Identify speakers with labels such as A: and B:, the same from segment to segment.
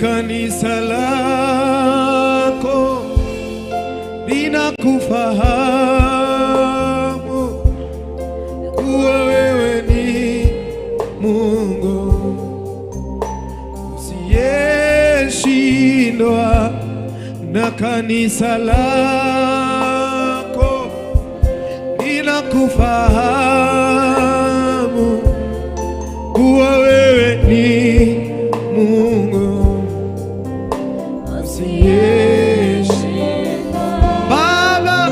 A: Kanisa lako linakufahamu kuwa wewe ni Mungu usiyeshindwa, na kanisa lako linakufahamu kuwa wewe ni Mungu usiyeshindwa. Baba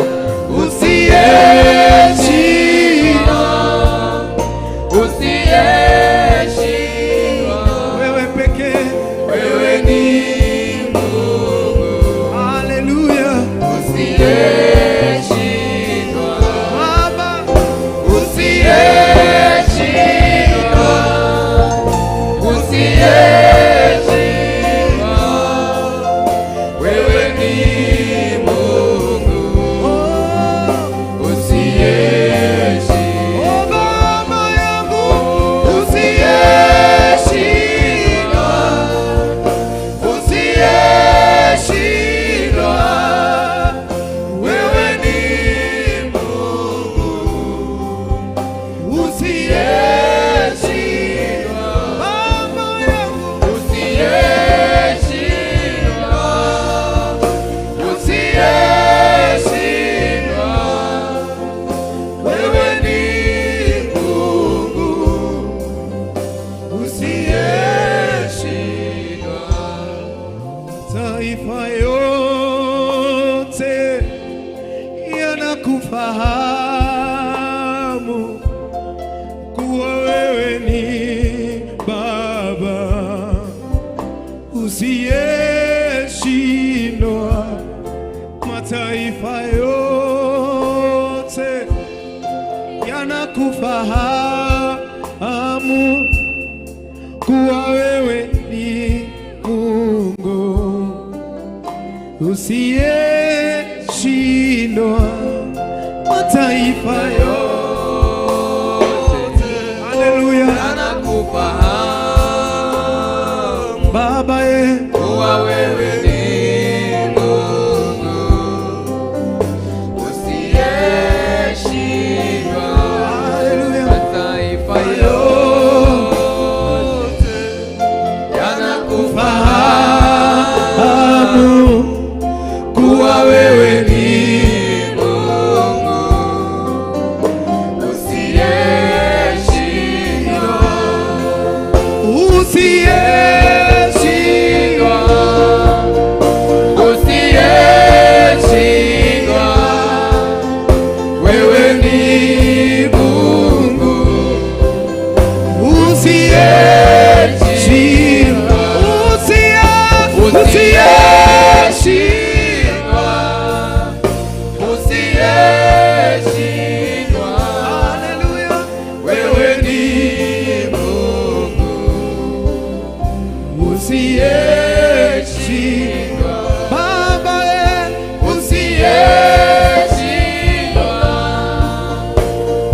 A: usiyeshindwa,
B: Usiyeshindwa,
A: wewe pekee,
B: wewe ni Mungu.
A: Haleluya.
B: Usiyeshindwa,
A: Baba
B: usiyeshindwa, usiyeshindwa, wewe ni Mungu.
A: Oh,
B: Usiyeshindwa,
A: oh Baba yangu
B: usiyeshindwa, usiyeshindwa, wewe ni Mungu.
A: Usiyeshindwa, Baba yangu
B: Usiyeshindwa, usiyeshindwa, wewe ni Mungu. Usiyeshindwa,
A: Taifa yote yanakufahamu kuwa wewe ni Baba usiyeshindwa. Mataifa yote yanakufahamu kuwa wewe ni Mungu usiyeshindwa. Mataifa yote, haleluya,
B: yanakufahamu
A: Baba ye,
B: kuwa wewe ni Mungu. Usiyeshindwa,
A: haleluya,
B: mataifa yote yanakufahamu
A: fahamu
B: kuwa wewe ni Mungu. Usiyeshindwa,
A: usiyeshindwa,
B: usiyeshindwa, wewe ni Mungu.
A: Usiyeshindwa,
B: Usiyeshindwa, usiyeshindwa,
A: haleluya,
B: wewe ni Mungu.
A: Usiyeshindwa, Baba ye,
B: Usiyeshindwa,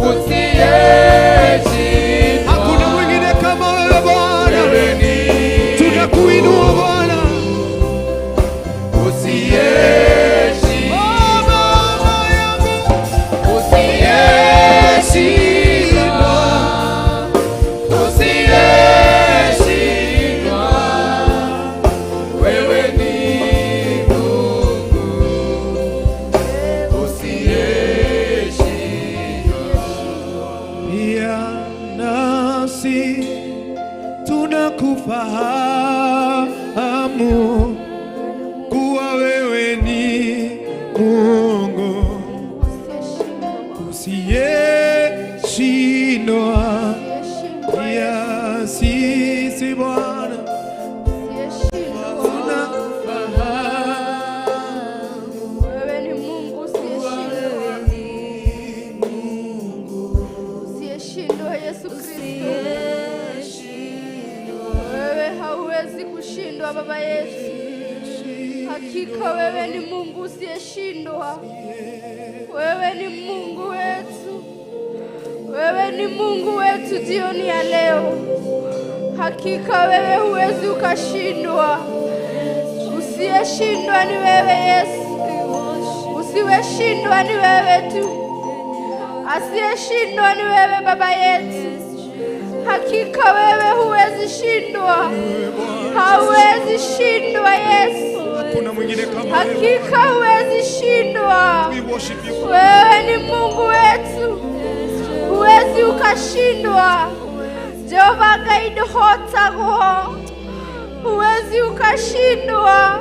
B: usiyeshindwa,
A: hakuna mwingine kama wewe Bwana,
B: wewe ni
A: tunakuinua Bwana.
B: Usiyeshindwa,
A: Oh, Baba yangu
B: usiyeshindwa, usiyeshindwa, wewe ni Mungu. Usiyeshindwa,
A: pia nasi tunakufahamu kuwa wewe ni Mungu usiyeshindwa. Pia sisi Bwana tunakufahamu
C: Wewe ni Mungu usiyeshindwa. Usiyeshindwa Yesu Kristo. Wewe hauwezi kushindwa Baba yetu. Hakika wewe ni Mungu usiyeshindwa. Wewe ni Mungu wetu. Wewe ni Mungu wetu jioni ya leo. Hakika wewe huwezi ukashindwa. Usiyeshindwa ni wewe Yesu, usiyeshindwa ni wewe tu, asiyeshindwa ni wewe Baba yetu. Hakika wewe huwezi shindwa, hauwezi shindwa Yesu,
A: Hakuna mwingine kama wewe.
C: Hakika huwezi shindwa.
A: We worship you.
C: Wewe ni Mungu wetu, huwezi ukashindwa. Jehova Ngai ndũhotagwo, huwezi ukashindwa.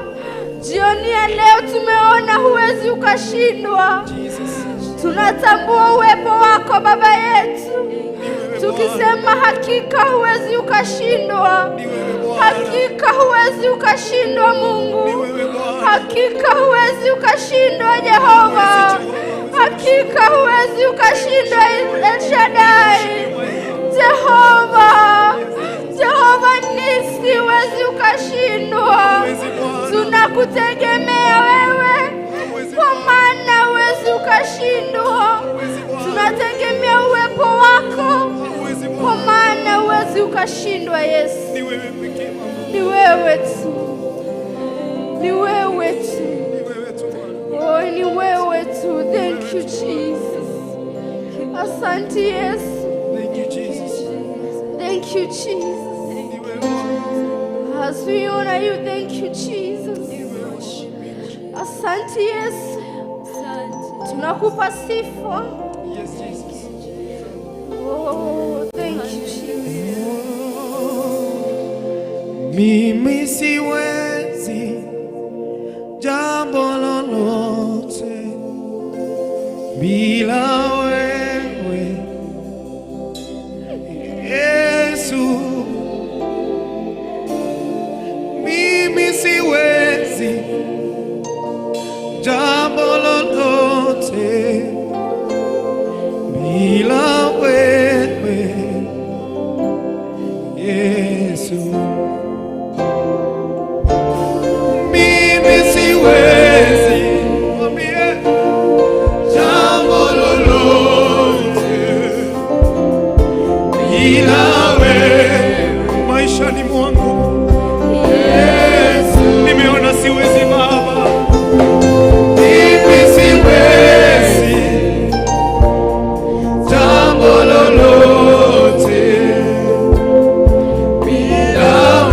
C: Jioni ya leo tumeona huwezi ukashindwa.
A: Jesus.
C: Tunatambua uwepo wako Baba yetu,
A: Ni wewe Bwana.
C: Tukisema hakika huwezi ukashindwa.
A: Ni wewe Bwana.
C: Hakika huwezi ukashindwa
A: Ni
C: Mungu.
A: wewe Bwana.
C: Hakika huwezi ukashindwa Jehova. Hakika huwezi ukashindwa El Shaddai. Jehova, Jehova Nisi, huwezi ukashindwa.
A: Huwezi Bwana.
C: Tunakutegemea wewe,
A: Huwezi
C: kwa
A: Bwana.
C: Maana huwezi ukashindwa.
A: Huwezi Bwana.
C: Tunategemea uwepo wako,
A: Huwezi
C: kwa
A: Bwana.
C: Maana huwezi ukashindwa Yesu.
A: Ni wewe pekee Baba.
C: Ni wewe tu, ni wewe tu.
A: Ni wewe tu Bwana.
C: Oh, ni wewe tu. Thank you, Jesus. Asante Yesu.
A: Thank you, Jesus.
C: Thank you, Jesus.
A: Ni wewe Bwana.
C: As we honor you, thank you, Jesus. Asante Yesu. Tunakupa sifa.
A: Yes, Jesus.
C: Oh, thank you, Jesus.
A: Mimi siwezi jambo lolote bila wewe Yesu. Mimi siwezi jambo lolote bila wewe Yesu. Mimi siwezi, mwambie, jambo lolote bila wewe maishani mwangu. Yesu, nimeona siwezi Baba, mimi siwezi jambo lolote bila.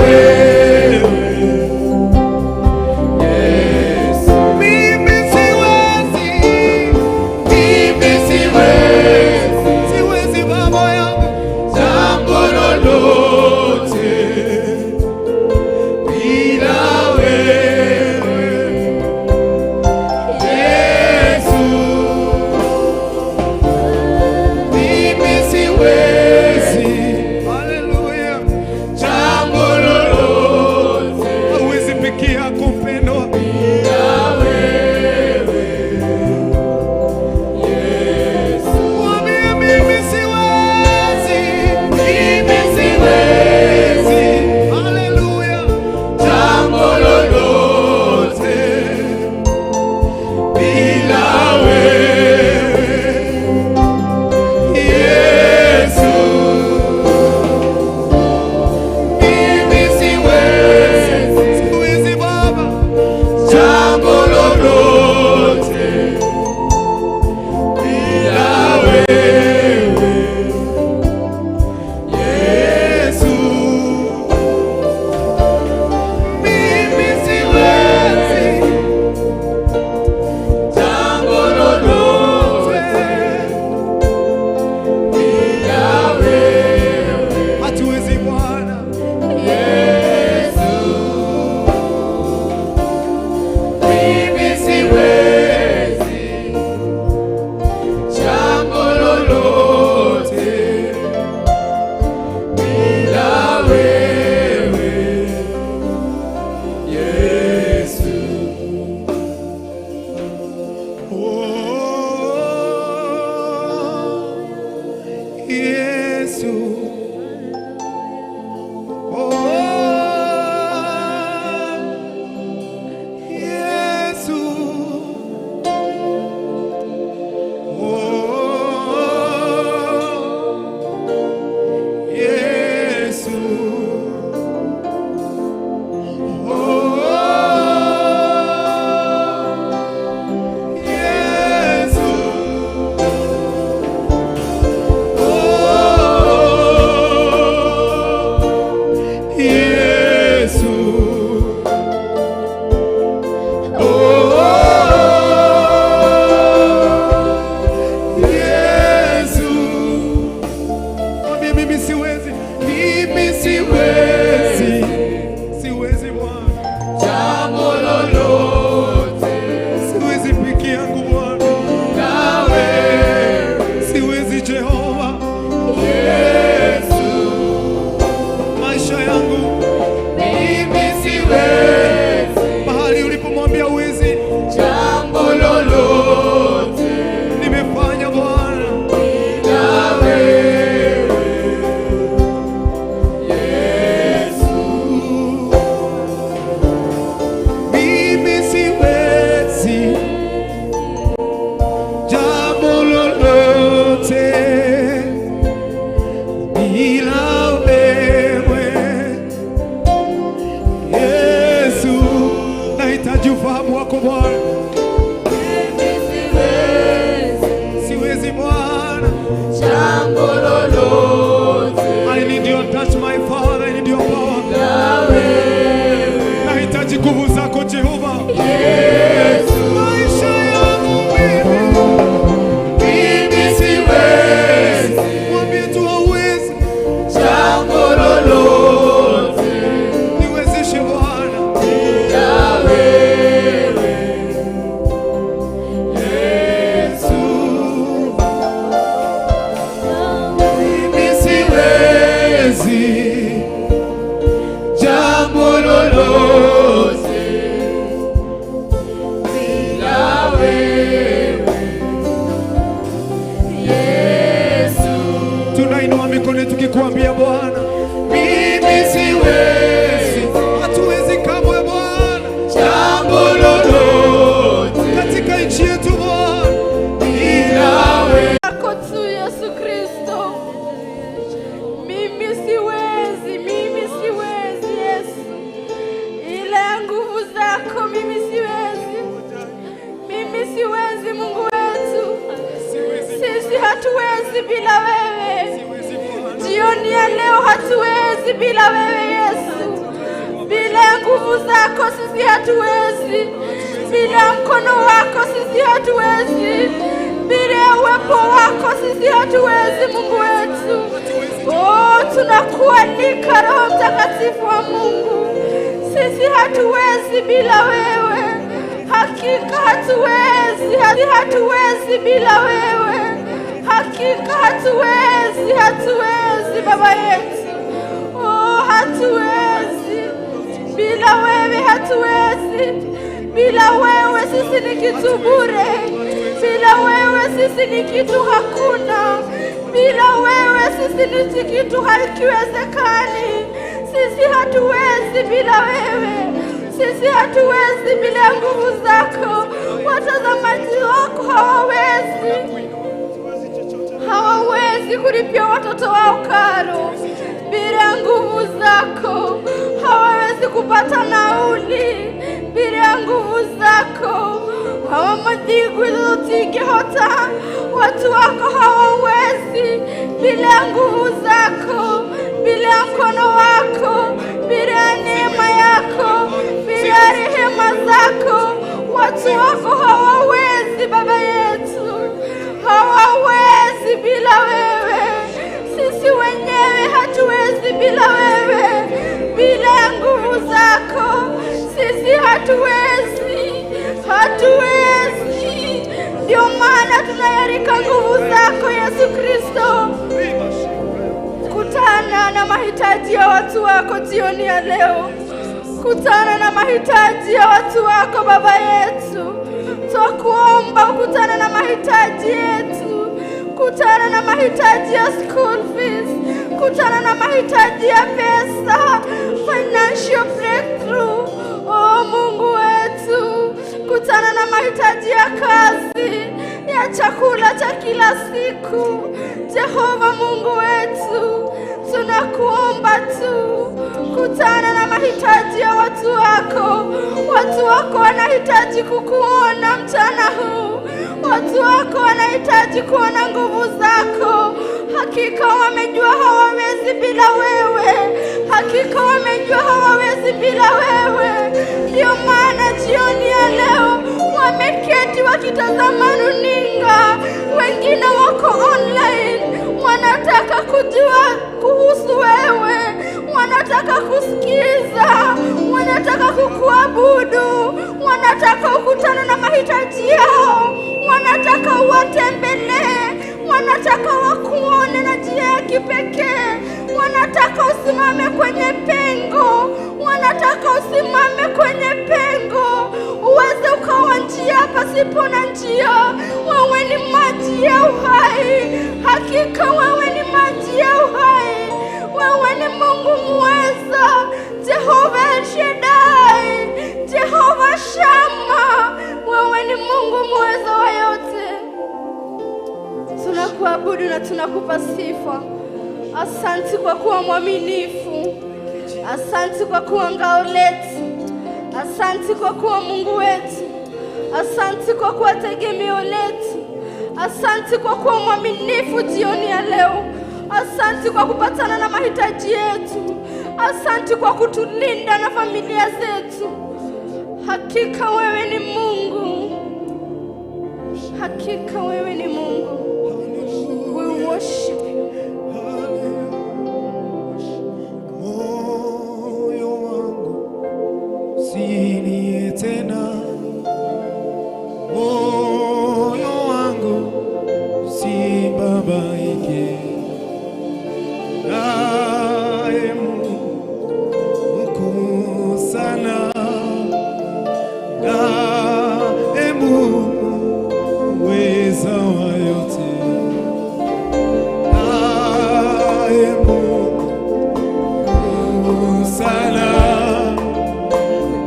A: Siwezi, siwezi Bwana,
B: jambo lolote
A: siwezi peke yangu Bwana,
B: bila wewe
A: siwezi Jehova,
B: Yesu.
A: Maisha yangu
B: Mimi siwezi
A: mahali ulipomwambia uwezi,
B: jambo lolote
A: nimefanya Bwana,
B: bila wewe Yesu.
A: Mimi siwezi jambo lolote bila wewe Yesu, nahitaji ufahamu wako Bwana,
B: Mimi siwezi
A: siwezi Bwana.
B: jambo lolote
A: I need your touch, my Father, I need your power.
B: bila wewe
A: Nahitaji nguvu zako Jehova.
B: Yesu.
A: Maisha yangu mimi,
B: Mimi siwezi
A: mwambie tu hauwezi,
B: jambo lolote
A: niwezeshe Bwana.
B: bila wewe Yesu.
A: Mimi siwezi
B: Jambo lolote bila wewe Yesu.
A: Tunainua mikono yetu tukikuambia Bwana,
B: Mimi siwezi
A: hatuwezi kamwe Bwana,
B: jambo lolote
A: katika nchi yetu Bwana,
B: bila wewe.
C: Yako tu Yesu Kristo. Mimi siwezi, mimi siwezi Yesu, ila ya nguvu zako mimi siwezi, mimi siwezi Mungu wetu,
A: siwezi,
C: sisi hatuwezi bila wewe.
A: Siwezi Bwana,
C: Jioni ya leo hatuwezi bila wewe Yesu, bila ya nguvu zako sisi hatuwezi, bila ya mkono wako sisi hatuwezi, bila ya uwepo wako sisi hatuwezi Mungu wetu. Oh, tunakualika Roho Mtakatifu wa Mungu, sisi hatuwezi bila wewe, hakika hatuwezi, hatuwezi bila wewe, hakika hatuwezi, hatuwezi Baba yetu. Oh, hatuwezi bila wewe, hatuwezi bila wewe, sisi ni kitu bure. Bila wewe sisi ni kitu hakuna. Bila wewe sisi ni kitu hakiwezekani. Sisi hatuwezi bila wewe, sisi hatuwezi bila nguvu zako. Watazamaji wako hawawezi hawawezi kulipia watoto wao karo bila nguvu zako, hawawezi kupata nauli bila nguvu zako. Hawamadhigwilutigihota watu wako hawawezi bila nguvu zako, bila mkono wako, bila neema yako, bila rehema zako, watu wako hawawezi Baba yetu, hawawezi bila wewe. Sisi wenyewe hatuwezi bila wewe, bila nguvu zako sisi hatuwezi, hatuwezi. Ndio maana tunayarika nguvu zako Yesu Kristo. Kutana na mahitaji ya watu wako jioni ya leo. Kutana na mahitaji ya watu wako Baba yetu. Twakuomba ukutana na mahitaji yetu. Kutana na mahitaji ya school fees. Kutana na mahitaji ya pesa, financial breakthrough. Oh Mungu wetu, kutana na mahitaji ya kazi, ya chakula cha kila siku. Jehova Mungu wetu, tunakuomba tu, kutana na mahitaji ya watu wako. Watu wako wanahitaji kukuona mchana huu, watu wako wanahitaji kuona nguvu zako. Hakika wamejua hawawezi bila wewe, hakika wamejua hawawezi bila wewe. Ndio maana jioni ya leo wameketi wakitazama runinga, wengine wako online, wanataka kujua kuhusu wewe. njia, wewe ni maji ya uhai. Hakika wewe ni maji ya uhai, wewe ni Mungu muweza, Jehova El Shaddai, Jehova Shama, wewe ni Mungu muweza wa yote. Tunakuabudu na tunakupa sifa. Asante kwa kuwa mwaminifu, asante kwa kuwa ngao letu, asante kwa kuwa Mungu wetu, asante kwa kuwa tegemeo letu, asante kwa kuwa mwaminifu jioni ya leo, asante kwa kupatana na mahitaji yetu, asante kwa kutulinda na familia zetu. Hakika wewe ni Mungu, hakika wewe ni Mungu. We worship you.
A: Moyo wangu usilie tena, moyo wangu usibabaike, naye Mungu mkuu sana, naye Mungu mweza wa yote, naye Mungu sana,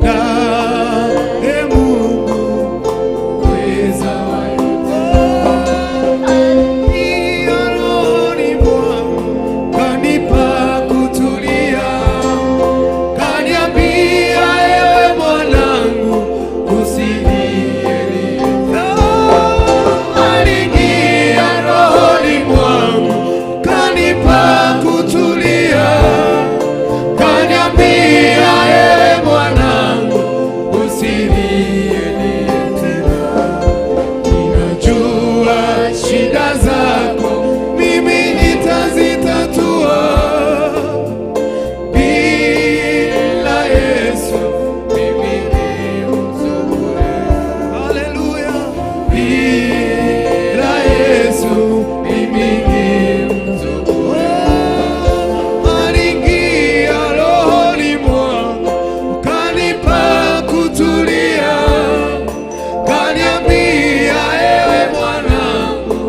A: naye Mungu mweza wa yote. Rohoni mwangu kanipa kutulia, kaniambia ewe mwanangu usilie. Aliingia rohoni mwangu kanipa kutulia, kaniambia ewe mwanangu usilie tena. Ninajua shida zako mimi nitazitatua, bila Yesu mimi ni mtu bure. Haleluya, bila Yesu mimi ni mtu bure. Aliingia rohoni mwangu kanipa kutulia, kaniambia ewe mwanangu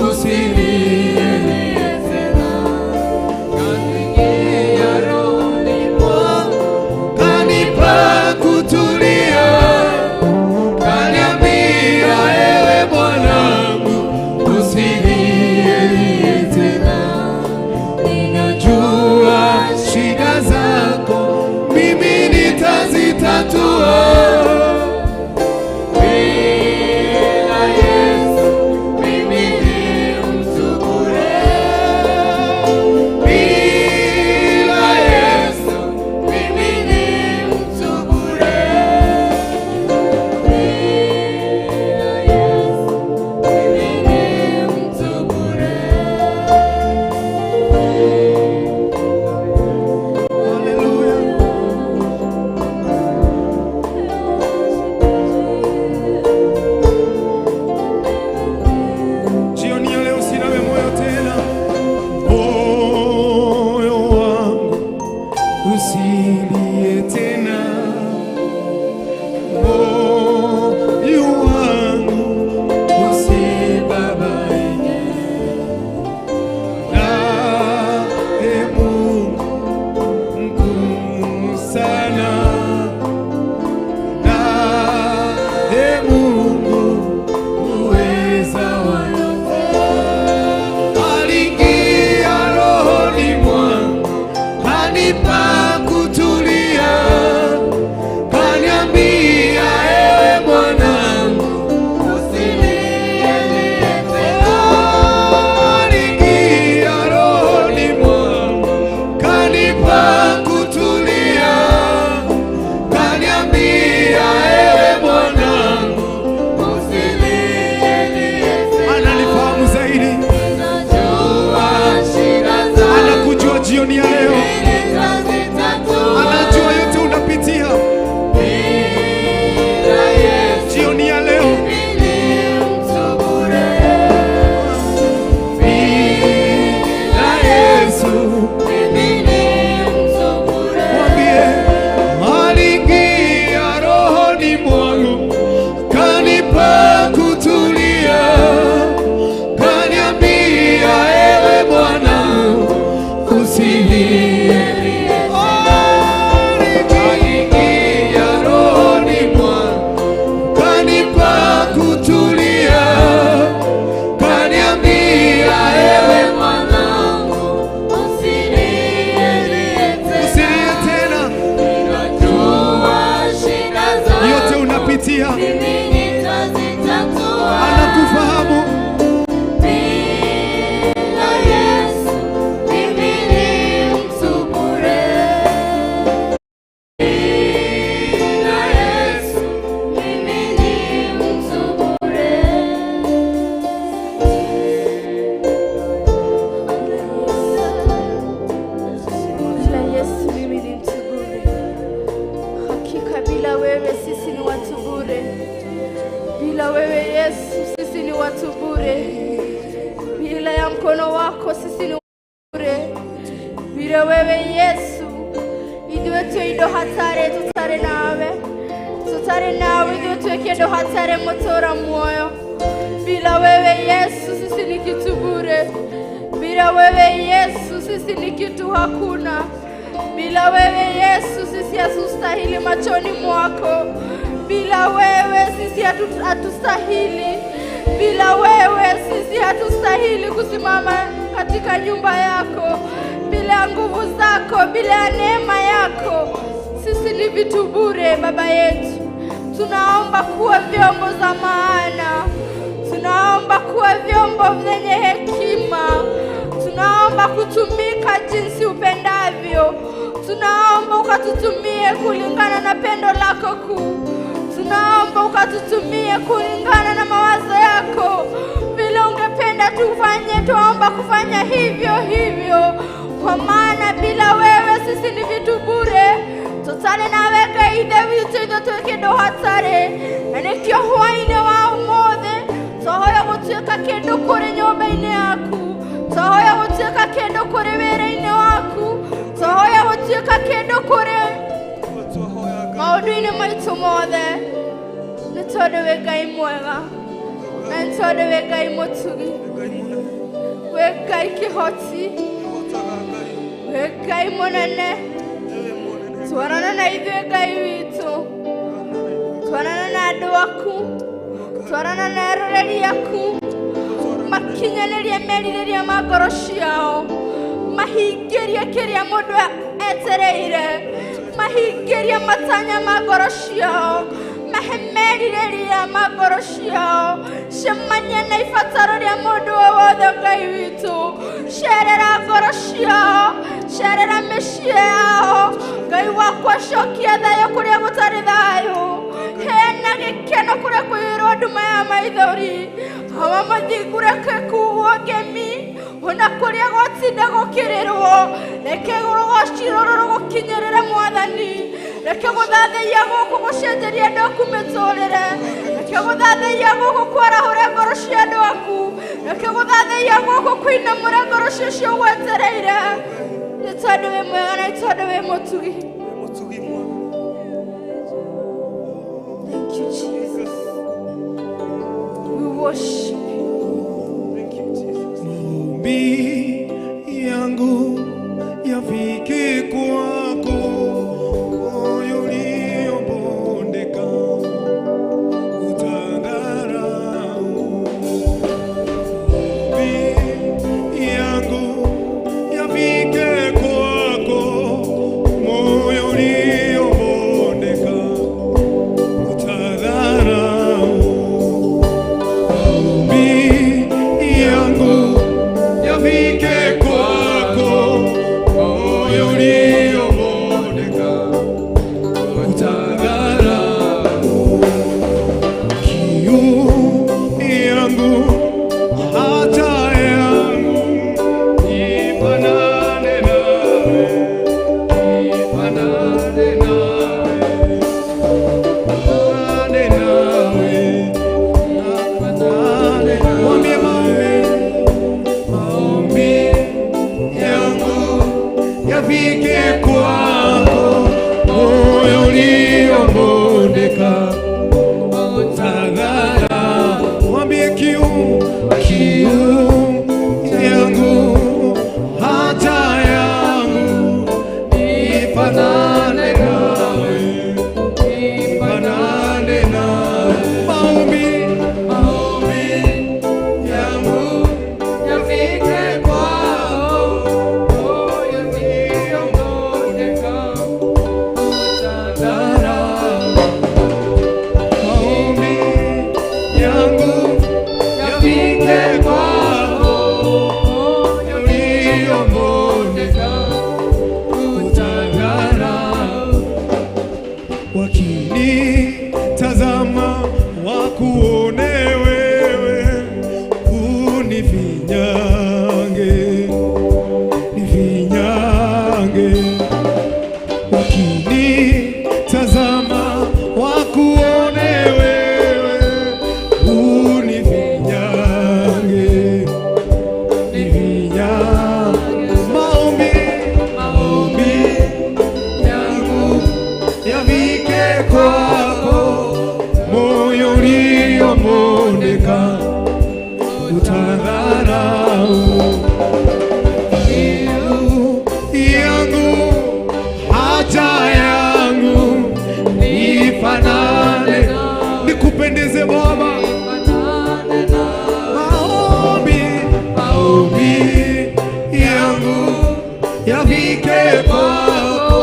A: usilie tena. Kaniingia rohoni mwangu kanipa kutulia, kaniambia ewe mwanangu usilie tena. Ninajua shida zako mimi nitazitatua, bila Yesu mimi ni mtu bure. Bila Yesu mimi ni mtu bure. Bila Yesu mimi ni mtu bure. Haleluya. Jioni ya leo sinawe moyo tena, moyo wangu usilie tena, moyo wangu usibabaike, naye Mungu mkuu sana, naye Mungu uweza wa yote. Aliingia rohoni mwangu kanipa kutulia, Anakusikia,
B: Mimi nitazitatua.
A: Anakufahamu.
B: Bila Yesu, mimi ni mtu bure. Bila Yesu, mimi ni mtu bure.
C: Bila Yesu mimi ni mtu bure. Hakika bila wewe sisi ni watu bure. Bila wewe Yesu sisi ni watu bure. Bila ya mkono wako sisi ni bure. Bila wewe Yesu ithuĩ twĩ indo hatarĩ, tũtarĩ nawe, tũtarĩ nawe ithuĩ twĩ kĩndũ hatarĩ mũtũra muoyo. Bila wewe Yesu sisi ni kitu bure. Bila wewe Yesu sisi ni kitu hakuna. Bila wewe Yesu sisi hatustahili machoni mwako. Bila wewe sisi hatustahili. Bila wewe sisi hatustahili kusimama katika nyumba yako. Bila nguvu zako, bila ya neema yako, sisi ni vitu bure, Baba yetu. Tunaomba kuwa vyombo za maana. Tunaomba kuwa vyombo vyenye hekima. Tunaomba kutumika jinsi upendavyo. Tunaomba ukatutumie kulingana na pendo lako kuu. Tunaomba ukatutumie kulingana na mawazo yako. Vile ungependa tufanye, tuomba kufanya hivyo hivyo, kwa maana bila wewe sisi ni vitu bure. Tutare nawe Ngai Ithe witũ, ithuĩ twĩ kĩndũ hatarĩ, na nĩkĩo hwaĩ-inĩ wa ũmũthĩ twahoya gũtuĩka kĩndũ kũrĩ nyũmba-inĩ yaku, twahoya gũtuĩka kĩndũ kũrĩ wĩra-inĩ waku, twahoya gũtuĩka kĩndũ kũrĩ maũndũ-inĩ maitũ mothe, nĩ tondũ wĩ Ngai mwega na nĩ tondũ wĩ Ngai mũtugi, wĩ Ngai kĩhoti, wĩ Ngai mũnene. Twarana na ithuĩ Ngai witũ, twarana na andũ aku, twarana na eroreri aku, makinyanĩrie merirĩria ma ngoro ciao, mahingĩrie kĩrĩa mũndũ etereire, mahingĩrie matanya ma ngoro ciao, mahe merirĩria ma ngoro ciao, cemania na ibataro rĩa mũndũ o wothe. Ngai witũ, cerera ngoro ciao, cerera mĩciĩ yao. Ngai wakwa, cokia thayũ kũrĩa gũtarĩ thayũ, heana gĩkeno kũrĩa kũiyũirwo nduma ya maithori, hawa mathingu reke kuguo ngemi, ona kũrĩa gwatinda gũkĩrĩrwo, reke rũgoci rũrũ rũgũkinyĩrĩre. Mwathani, reke gũthathaiya gũkũ gũcenjerie andũ aku mĩtũrĩre, reke gũthathaiya gũkũ kwarahũre ngoro cia andũ aku, reke gũthathaiya gũkũ kũinamũre ngoro cio gwetereire, nĩ tondũ wĩ mwega na nĩ tondũ wĩ mũtugi. Thank you, Jesus. We worship you.
A: Maombi yangu yafike kwako, moyo uliobondeka utadharau. Maombi yangu yafike kwako, moyo uliobondeka utadharau. Maombi yangu yafike kwako, moyo Wakini tazama wakuone wewe, unifinyange, nifinyange. Maombi, maombi yangu yafike kwako, moyo uliomondeka utadharau. Kiu yangu, haja yangu, nifanane, nikupendeze Baba. Maombi, maombi yangu yafike kwako,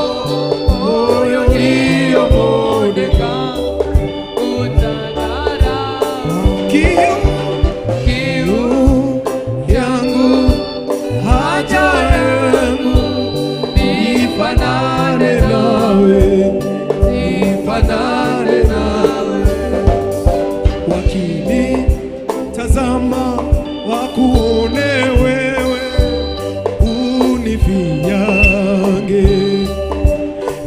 A: moyo uliomondeka. Kiu, kiu yangu, haja yangu, nifanane nawe, nifanane nawe. Wakini tazama wakuone wewe, unifinyange,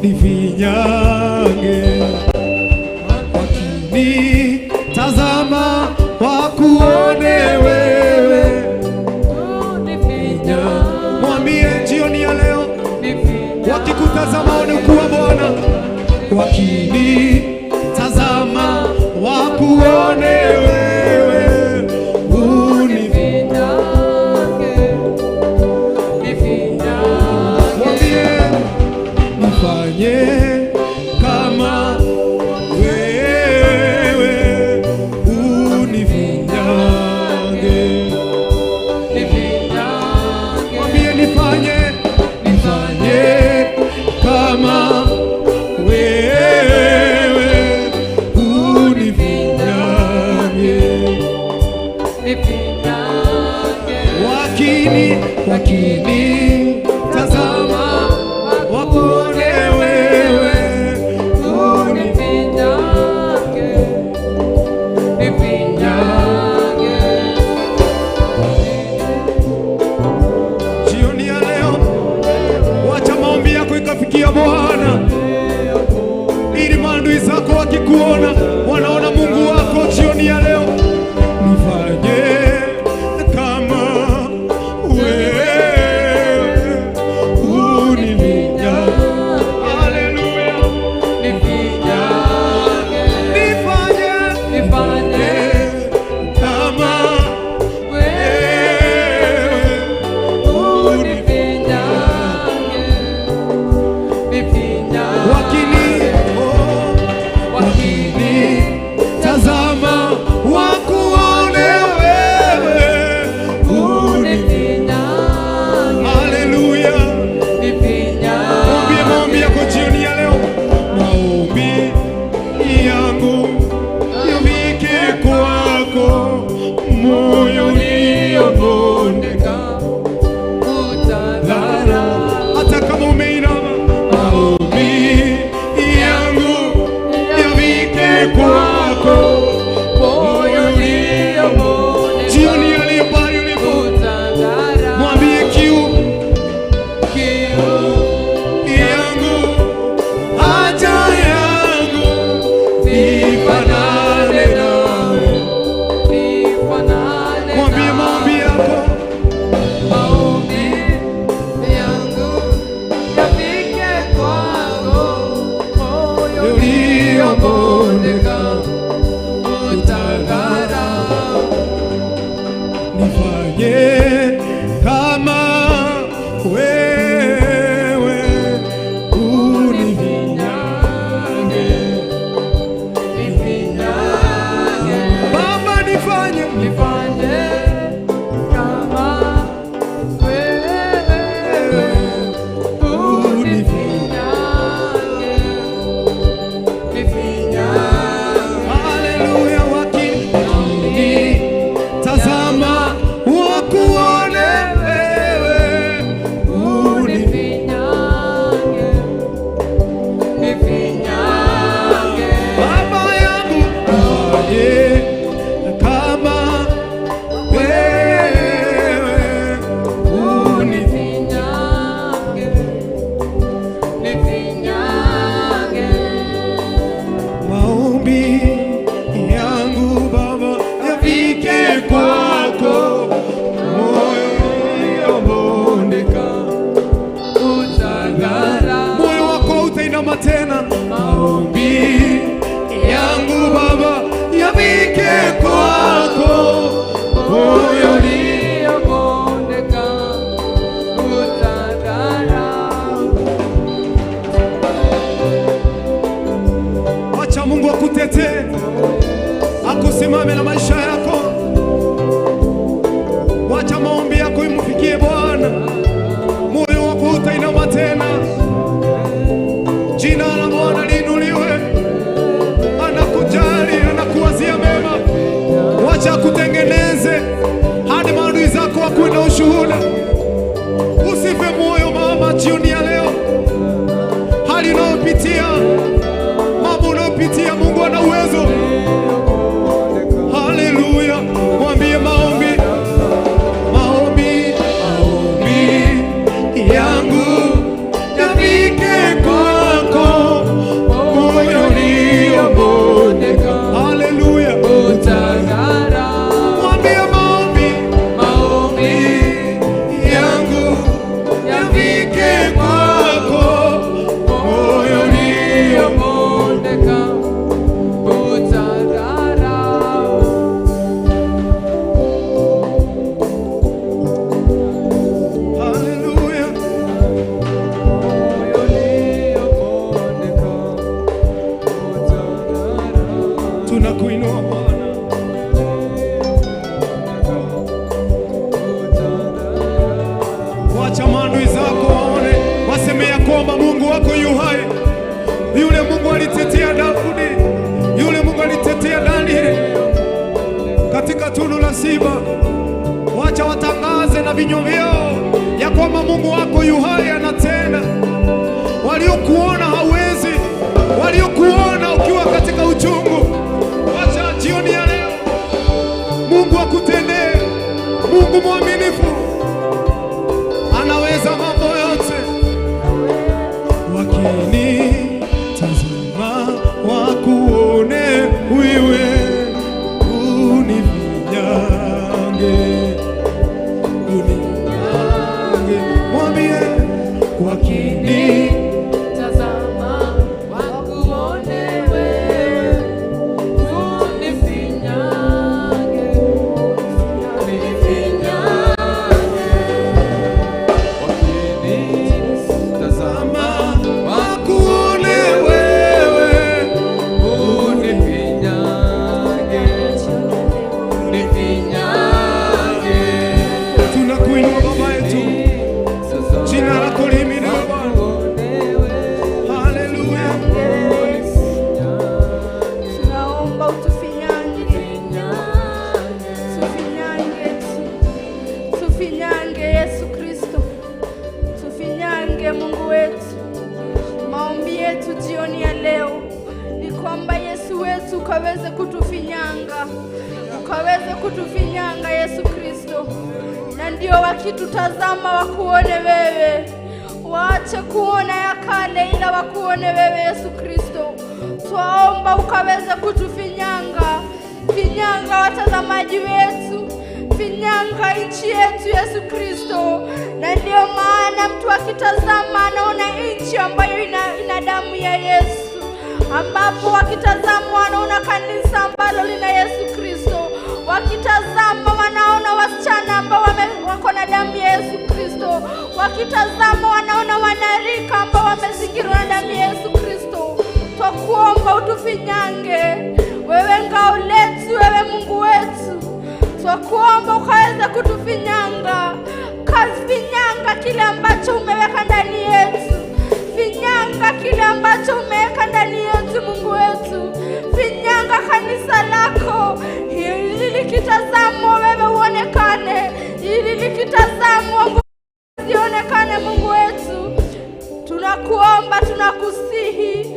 A: nifinyange. Wakini tazama wakuone wewe, mwambie jioni ya leo, wakikutazama waone ukuu wa Bwana. Wakini tazama wakuone wewe, mwambie nifanye kama wewe, unifinyange. Mwambie nifanye, nifanye kama wewe, unifinyange. Wakini, wakini tazama wakuone wewe, unifinyange. Jioni ya leo, wacha maombi yako ikafikia Bwana, ili maadui zako wakikuona wanaona Mungu wako. Jioni ya leo, nifanye kama wewe, unifinyange. Haleluya, nifanye, nifanye kama wewe, unifinyange. Wakini, oh, wakini tazama wakuone utainama tena. Maombi yangu Baba yafike kwako, moyo
D: uliobondeka utadharau.
A: Acha Mungu akutetee, akusimame na maisha yako. Wacha maombi yako imfikie Bwana. Moyo wako utainama tena. Jina la Bwana liinuliwe. Anakujali, anakuwazia mema. Wacha akutengeneze hadi maadui zako wakuwe na ushuhuda. Usife moyo mama, jioni ya leo, hali unayopitia, mambo unayopitia, Mungu ana uwezo. Haleluya! Mwambie maombi, maombi, maombi yangu yafike kwako, moyo uliobondeka. Haleluya!
D: Utadharau.
A: Mwambie maombi,
D: Maombi
A: yangu yafike kwako, moyo
D: uliobondeka utadharau.
A: Haleluya!
D: Moyo uliobondeka utadharau.
A: Tunakuinua Bwana. Wacha maadui zako waone, waseme ya kwamba Mungu wako yu hai. Yule Mungu alitetea Daudi, yule Mungu alitetea Danieli katika tundu la simba. Wacha watangaze na vinywa vyao ya kwamba Mungu wako yu hai, anatenda. Waliokuona hawezi, waliokuona ukiwa katika uchungu, wacha jioni ya leo Mungu akutendee. Mungu mwaminifu anaweza mambo yote. Wakinitazama wakuone wewe, unifinyange, unifinyange. Mwambie wakini
D: Tazama wakuone wewe, unifinyange, unifinyange. Wakinitazama
A: wakuone wewe,
D: unifinyange, unifinyange.
A: Tunakuinua Baba yetu, jina lako lihimidiwe Bwana. Haleluya.
C: Tunaomba utufinyange, tufinyange, tufinyange Yesu Kristo, tufinyange Mungu wetu. Maombi yetu jioni ya leo ni kwamba Yesu wetu ukaweze kutufinyanga, ukaweze kutufinyanga Yesu Kristo, na ndio wakitutazama wakuone wewe, waache kuona ya kale, ila wakuone wewe Yesu Kristo. Twaomba ukaweze kutufinyanga, finyanga watazamaji wetu, finyanga nchi yetu Yesu Kristo. Na ndio maana mtu akitazama anaona nchi ambayo ina damu ya Yesu, ambapo wakitazama wanaona kanisa ambalo lina Yesu Kristo, wakitazama wanaona wasichana ambao wako na damu ya Yesu Kristo, wakitazama wanaona wanarika ambao wamezingirwa na damu ya Yesu Kristo. Twakuomba utufinyange, wewe ngao letu, wewe Mungu wetu, twakuomba ukaweze kutufinyanga, kafinyanga kile ambacho umeweka ndani yetu, finyanga kile ambacho umeweka ndani yetu, Mungu wetu, finyanga kanisa lako ili likitazamwa wewe uonekane, ili likitazamwa nguvu zionekane, Mungu wetu. Tunakuomba, tunakusihi,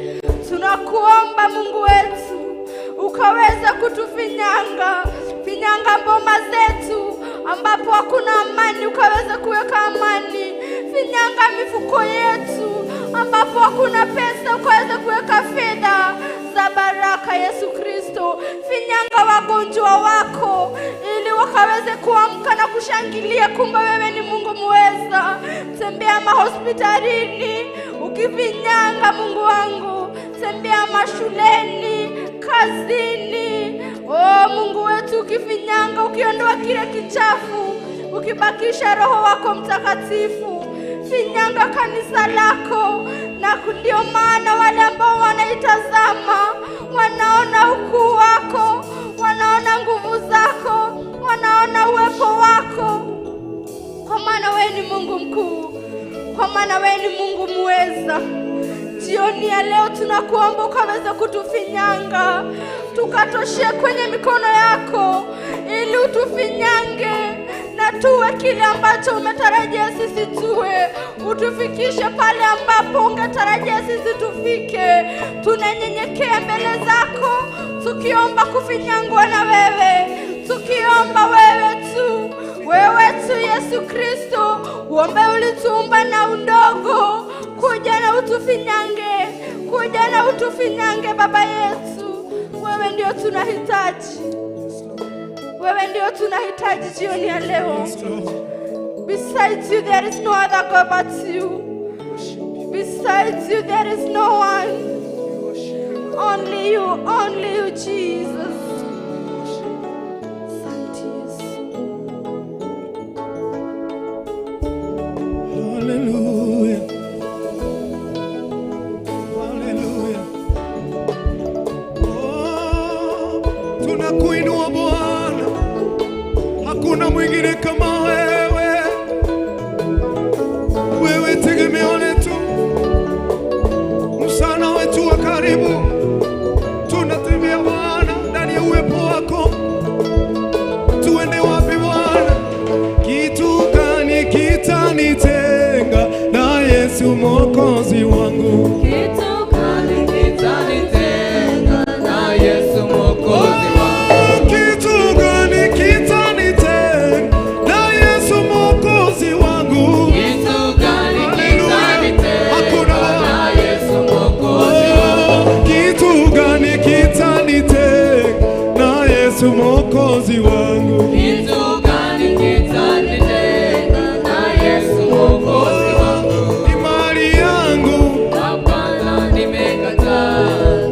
C: tunakuomba Mungu wetu, ukaweze kutufinyanga, finyanga boma zetu ambapo hakuna amani, ukaweze kuweka amani. Finyanga mifuko yetu ambapo hakuna pesa, ukaweze kuweka fedha za baraka. Yesu Kristo, finyanga wagonjwa wako ili wakaweze kuamka na kushangilia, kumbe wewe ni Mungu muweza. Tembea mahospitalini ukifinyanga, Mungu wangu. mashuleni, kazini. Oh Mungu wetu, ukifinyanga, ukiondoa kile kichafu, ukibakisha Roho wako Mtakatifu, finyanga kanisa lako. Na ndio maana wale ambao wanaitazama wanaona ukuu wako, wanaona nguvu zako, wanaona uwepo wako, kwa maana wewe ni Mungu mkuu, kwa maana wewe ni Mungu muweza. Jioni ya leo tunakuomba ukaweze kutufinyanga, tukatoshee kwenye mikono yako, ili utufinyange na tuwe kile ambacho umetarajia sisi tuwe, utufikishe pale ambapo ungetarajia sisi tufike. Tunanyenyekea mbele zako tukiomba kufinyangwa na wewe, tukiomba wewe tu, wewe tu Yesu Kristo, uombe ulituumba na undogo, kuja na utufinyange, kuja na utufinyange Baba yetu. Wewe ndio tunahitaji, wewe ndio tunahitaji jioni ya leo. Besides you there is no other God but you. Besides you there is no one. Only you Jesus. Asante Yesu.
A: Hallelujah. Hallelujah. Oh, tunakuinua Bwana, hakuna mwingine kama wewe. Wewe tegemeo letu, msana wetu wa karibu. Tunatembea Bwana ndani ya uwepo wako. Tuende wapi Bwana? Kitu gani kitanitenga na Yesu Mwokozi wangu?
B: Kitu gani kitanitenga na Yesu Mwokozi wangu?
A: Kitu gani kitanitenga na Yesu Mwokozi wangu?
B: Kitu gani
A: Haleluya. Hakuna.
B: kitanitenga na Yesu Mwokozi wangu?
A: Kitu gani kitanitenga na Yesu Mwokozi wangu?
B: Kitu gani kitanitenga na Yesu Mwokozi wangu?
A: Ni mali yangu,
B: Hapana, nimekataa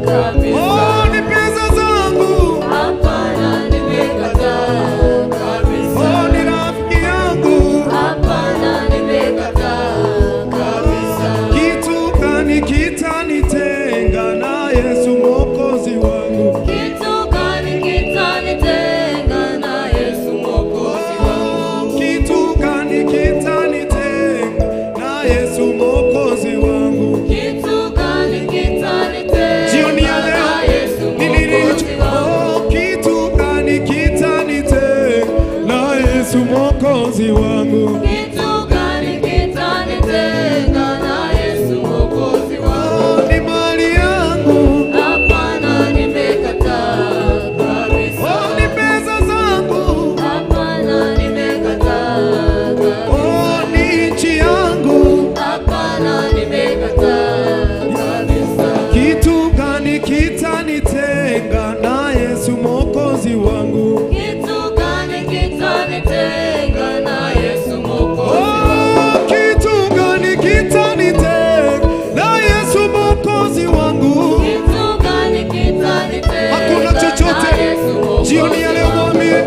B: kabisa.
A: oh, ni pesa zangu,
B: Hapana, nimekataa kabisa.
A: oh, ni rafiki yangu.
B: Hapana, nimekataa kabisa.
A: Kitu gani kitanitenga na Yesu Mwokozi wangu?
B: Kitu gani kitanitenga na Yesu Mwokozi wangu?
A: Kitu gani kitanitenga na Yesu Mwokozi wangu?
B: Kitu gani kitanitenga
A: Jioni ya
B: na
A: leo
B: Yesu
A: ni nini
B: Mwokozi
A: hicho?
B: wangu?
A: Oh, kitu gani kitanitenga na Yesu Mwokozi wangu?
B: Kitu gani kitanitenga na Yesu Mwokozi wangu?
A: Oh, ni mali yangu,
B: Hapana, nimekataa kabisa.
A: oh, ni pesa zangu,
B: Hapana, nimekataa kabisa.
A: oh, ni nchi yangu.
B: Hapana, nimekataa kabisa.
A: Kitu gani kitanitenga na Yesu Mwokozi wangu?
B: Kitu gani kitanitenga na Yesu Mwokozi wangu?
A: Oh, kitu gani kitanitenga na Yesu Mwokozi wangu?
B: Kitu gani kitanitenga
A: Hakuna chochote.
B: na Yesu Mwokozi
A: Jioni ya leo
B: wangu?
A: mwambie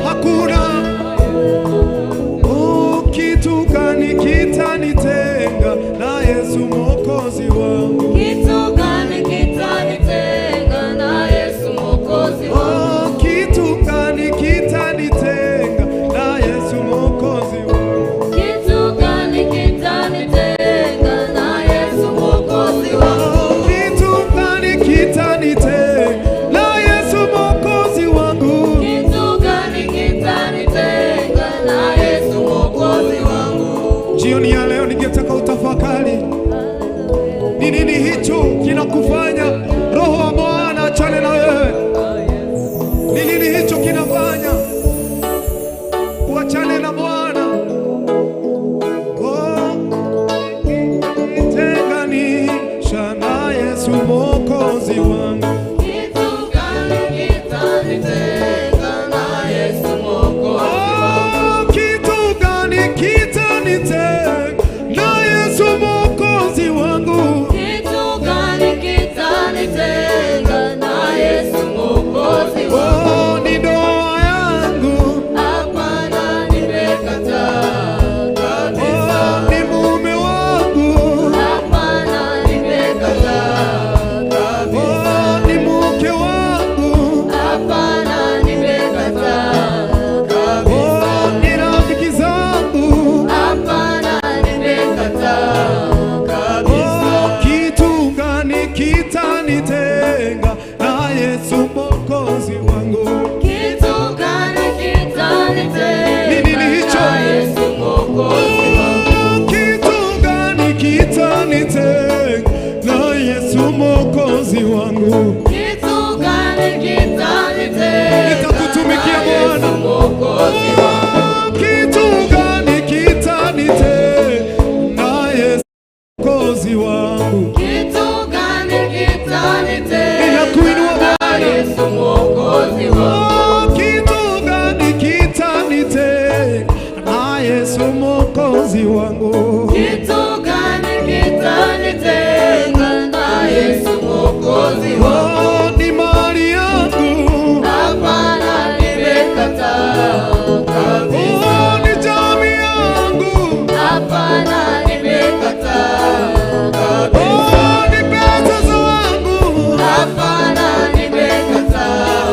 A: hakuna. Oh, kitu gani kitanitenga na Yesu Mwokozi wangu?
B: Kitu gani kitanitenga na Yesu Mwokozi wangu?
A: Oh, kitu gani kitanitenga na Yesu Mwokozi wangu?
B: Kitu gani kitanitenga na Yesu Mwokozi wangu?
A: Kitu gani kitanitenga na Yesu Mwokozi wangu?
B: Kitu gani kitanitenga na Yesu Mwokozi wangu?
A: Jioni ya leo ningetaka utafakari ni nini hicho Mwokozi wangu.
B: Kitu gani kitanitenga
A: Nitakutumikia
B: na Yesu
A: Bwana.
B: Mwokozi wangu?
A: Kitu gani kitanitenga na Yesu Mwokozi wangu?
B: Kitu gani kitanitenga
A: Ninakuinua
B: na
A: Bwana.
B: Yesu Mwokozi wangu?
A: Oh, kitu gani kitanitenga na Yesu Mwokozi wangu?
B: Kitu gani kitanitenga na Yesu Mwokozi wangu?
A: Oh, ni mali yangu.
B: Hapana, nimekataa kabisa.
A: Oh, ni jamii yangu.
B: Hapana, nimekataa kabisa.
A: Oh, ni pesa zangu.
B: Hapana, nimekataa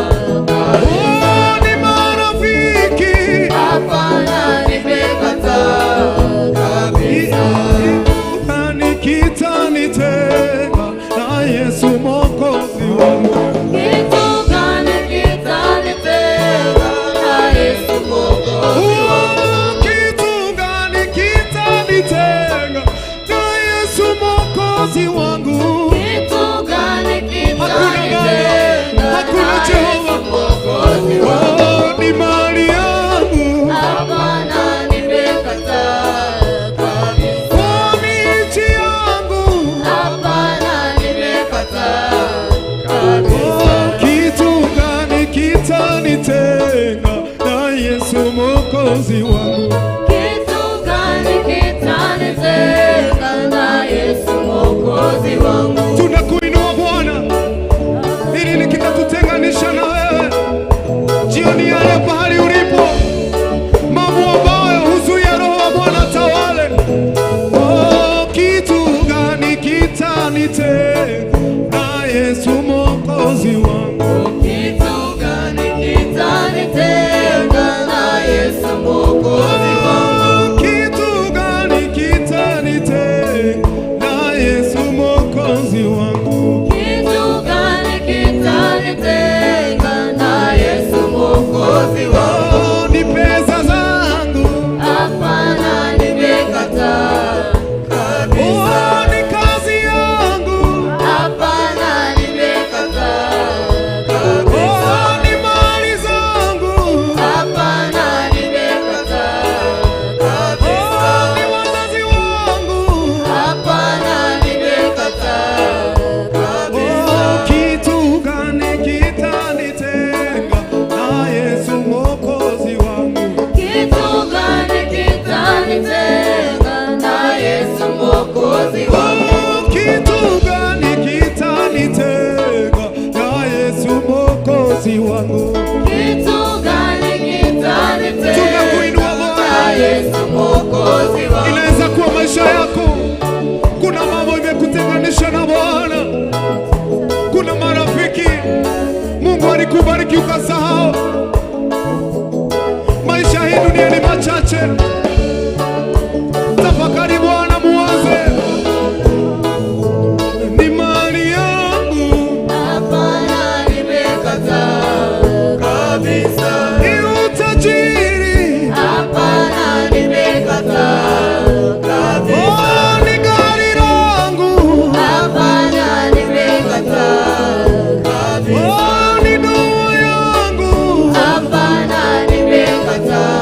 B: kabisa.
A: Oh, ni marafiki.
B: Hapana, nimekataa kabisa.
A: Gani kitanitenga na Yesu Mwokozi wangu?
B: Kitu gani kitanitenga na Yesu Mwokozi wangu?
A: Oh, kitu gani kitanitenga na Yesu Mwokozi wangu?
B: Kitu gani
A: Hakuna
B: kitanitenga
A: hakuna
B: na Yesu
A: Jehova.
B: Mwokozi wangu?
A: Oh, ni mali yangu.
B: Hapana, nimekataa kabisa.
A: Oh, ni nchi yangu.
B: Hapana, nimekataa kabisa.
A: Oh, kitu gani kitanitenga na Yesu Mwokozi wangu?
B: Kitu gani kitanitenga na Yesu Mwokozi wangu?
A: Tunakuinua Bwana, ili nikitatutenganisha na wewe jioni ya leo, pahali ulipo, mambo ambayo huzuia Roho wa Bwana tawale. Oh, kitu gani kitanitenga na Yesu Mwokozi wangu?
B: Kitu gani kitanitenga na Yesu Mwokozi wangu?
A: Oh, kitu gani kitanitenga na Yesu Mwokozi wangu?
B: Kitu gani kitanitenga na Yesu Mwokozi wangu?
A: Oh, ni pesa zangu.
B: Hapana, nimekataa kabisa.
A: Oh, ni kazi yangu.
B: Hapana, nimekataa kabisa.
A: Oh, ni mali zangu.
B: Hapana, nimekataa kabisa.
A: Oh, ni wazazi wangu.
B: Hapana, nimekataa kabisa.
A: Oh, kitu gani kitanitenga na Yesu Mwokozi wangu?
B: Kitu gani kitanitenga na Yesu Mwokozi wangu?
A: Oh, kitu gani kitanitenga na Yesu Mwokozi wangu?
B: Kitu gani kitanitenga
A: Tunakuinua
B: na
A: Bwana.
B: Yesu Mwokozi wangu?
A: Inaweza kuwa maisha yako, kuna mambo imekutenganisha na Bwana, kuna marafiki Mungu alikubariki ukasahau. Maisha hii dunia ni machache. Tafakari Bwana, muwaze ni mali yangu,
B: Hapana, nimekataa kabisa.
A: ni utajiri,
B: Hapana, nimekataa kabisa.
A: oh, ni gari langu,
B: Hapana, nimekataa kabisa.
A: oh, ni ndoa yangu.
B: Hapana, nimekataa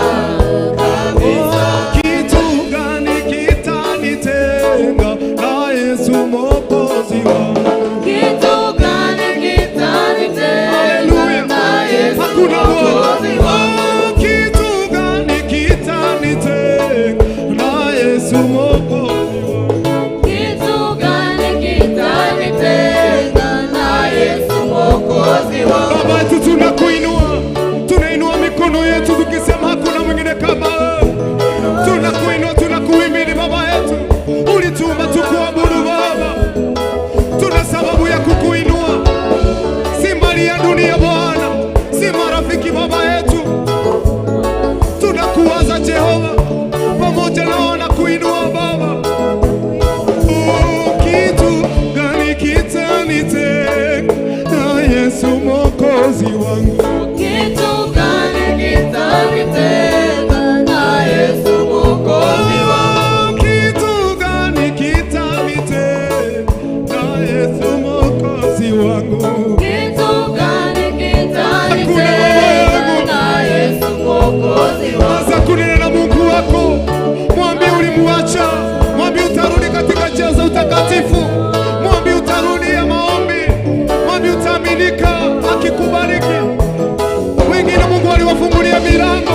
B: kabisa.
A: Kitu gani kitanitenga na Yesu Mwokozi wangu?
B: Kitu gani kitanitenga
A: Haleluya.
B: na Yesu
A: Hakuna
B: Mwokozi
A: Bwana.
B: wangu?
A: Oh, kitu gani kitanitenga na Yesu Mwokozi wangu?
B: Kitu gani kitanitenga na Yesu Mwokozi wangu?
A: Baba yetu tunakuinua, tunainua mikono yetu tukisema hakuna mwingine kama wewe. Tunakuinua, tunakuhimidi Baba yetu, ulituumba tukuabudu Baba. wangu.
B: Kitu gani kitanitenga na Yesu Mwokozi wangu?
A: Anza kunena na Mungu wako, mwambie ulimuacha, mwambie utarudi katika njia za utakatifu, mwambie utarudi ya maombi, mwambie utaaminika akikubariki. Wengine Mungu aliwafungulia milango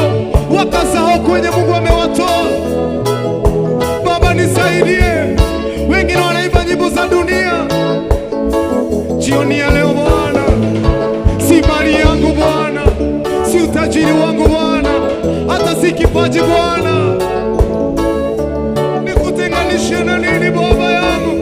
A: wakasahau kwenye Mungu amewatoa. Baba nisaidie. Wengine wanaimba nyimbo za dunia. Jioni ya leo Bwana, si mali yangu Bwana, si utajiri wangu Bwana, hata si kipaji Bwana, nikutenganishe na nini Baba yangu?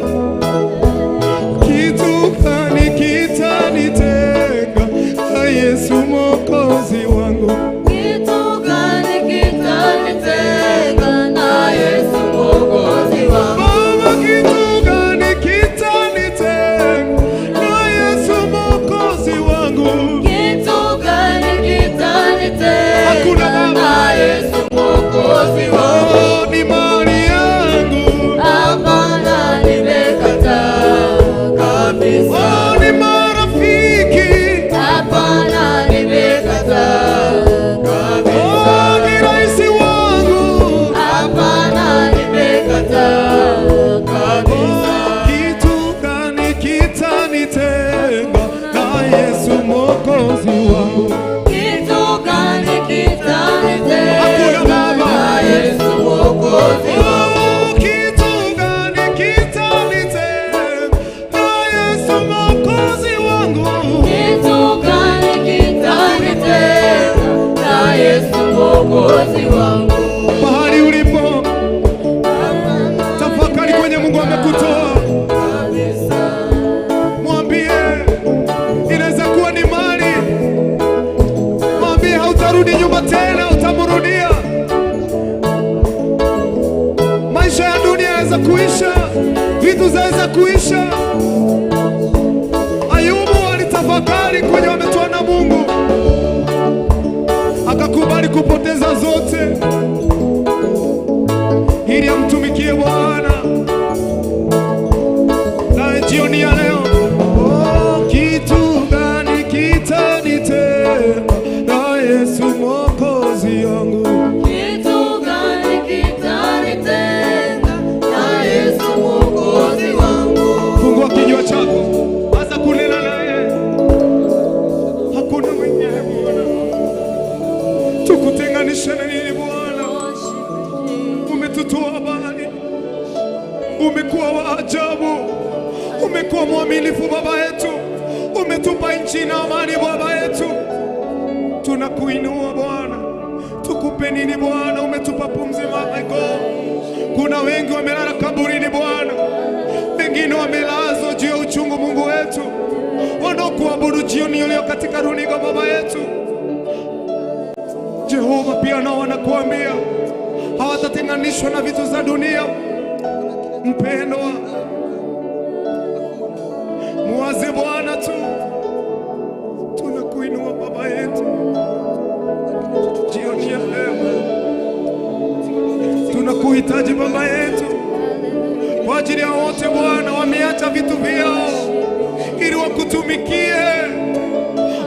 A: Kitu gani kitanitenga na Yesu Mwokozi wangu?
B: Kitu gani kitanitenga na Yesu Mwokozi wangu?
A: Baba, kitu gani kitanitenga na Yesu Mwokozi wangu?
B: Kitu gani kitanitenga
A: Hakuna Baba.
B: na Yesu Mwokozi wangu?
A: Oh, ni mali yangu.
B: Hapana, nimekataa kabisa.
A: Oh, ni marafiki.
B: Hapana, nimekataa kabisa.
A: Oh, ni rais wangu.
B: Hapana, nimekataa kabisa.
A: Oh, kitu gani kitanitenga na Yesu Mwokozi wangu?
B: Kitu gani kitanitenga
A: Hakuna Baba.
B: na Yesu Mwokozi wangu?
A: Oh, kitu gani kitanitenga na Yesu Mwokozi wangu?
B: Kitu gani kitanitenga na Yesu Mwokozi wangu?
A: Mahali ulipo, tafakari kwenye Mungu amekutoa.
B: Kabisa.
A: Mwambie inaweza kuwa ni mali, mwambie hautarudi nyuma tena, utamrudia. Maisha ya dunia yanaweza kuisha, vitu zaweza kuisha. Ayubu alitafakari kwenye wametoa na Mungu, akakubali kupoteza zote ili amtumikie Bwana. Na jioni ya leo, oh, kitu gani kitanitenga na Yesu Mwokozi wangu?
B: Kitu gani kitanitenga na Yesu Mwokozi wangu?
A: Fungua kinywa chako, anza kunena naye. Hakuna mwingine Bwana, tukutenganishe na nini Bwana? Umetutoa mbali, umekuwa wa ajabu, umekuwa mwaminifu Baba yetu, umetupa nchi na amani Baba yetu. Tunakuinua Bwana, tukupe nini Bwana? Umetupa pumzi my God. Kuna wengi wamelala kaburini Bwana, wengine wamelazwa juu ya uchungu Mungu wetu, wanaokuabudu jioni iliyo katika runinga Baba yetu Jehova, pia nao wanakuambia hawatatenganishwa na vitu za dunia. Mpendwa, muwaze Bwana tu. Tunakuinua Baba yetu jioni ya leo, tunakuhitaji Baba yetu kwa ajili ya wote Bwana wameacha vitu vyao ili wakutumikie,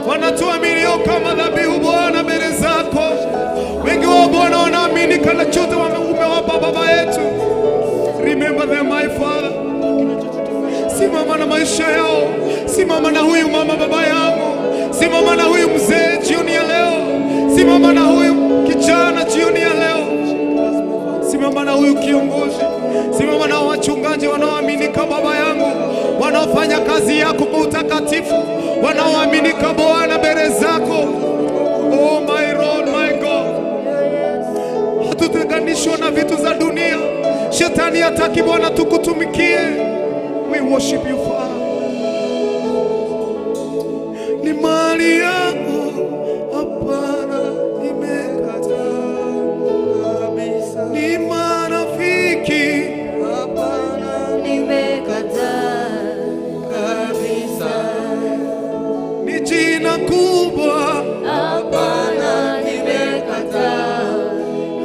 A: wanatuaminio kama dhabihu Bwana mbele zako. Wengi wao Bwana wanaaminika na chote umewapa Baba yetu. Remember them my Father. Simama na maisha yao, simama na huyu mama baba yangu, simama na huyu mzee jioni ya leo, simama na huyu kijana jioni ya leo, simama na huyu kiongozi, simama na wachungaji wanaoaminika baba yangu, wanaofanya kazi yako kwa utakatifu, wanaoaminika Bwana mbele zako. Oh my Lord, my God, hatutenganishwa na vitu za dunia. Shetani hataki Bwana tukutumikie. We worship you Father. Ni mali yangu, hapana, nimekataa
D: Kabisa.
A: ni marafiki,
D: Hapana.
B: Nimekataa
D: Kabisa.
A: ni jina kubwa,
B: hapana, nimekataa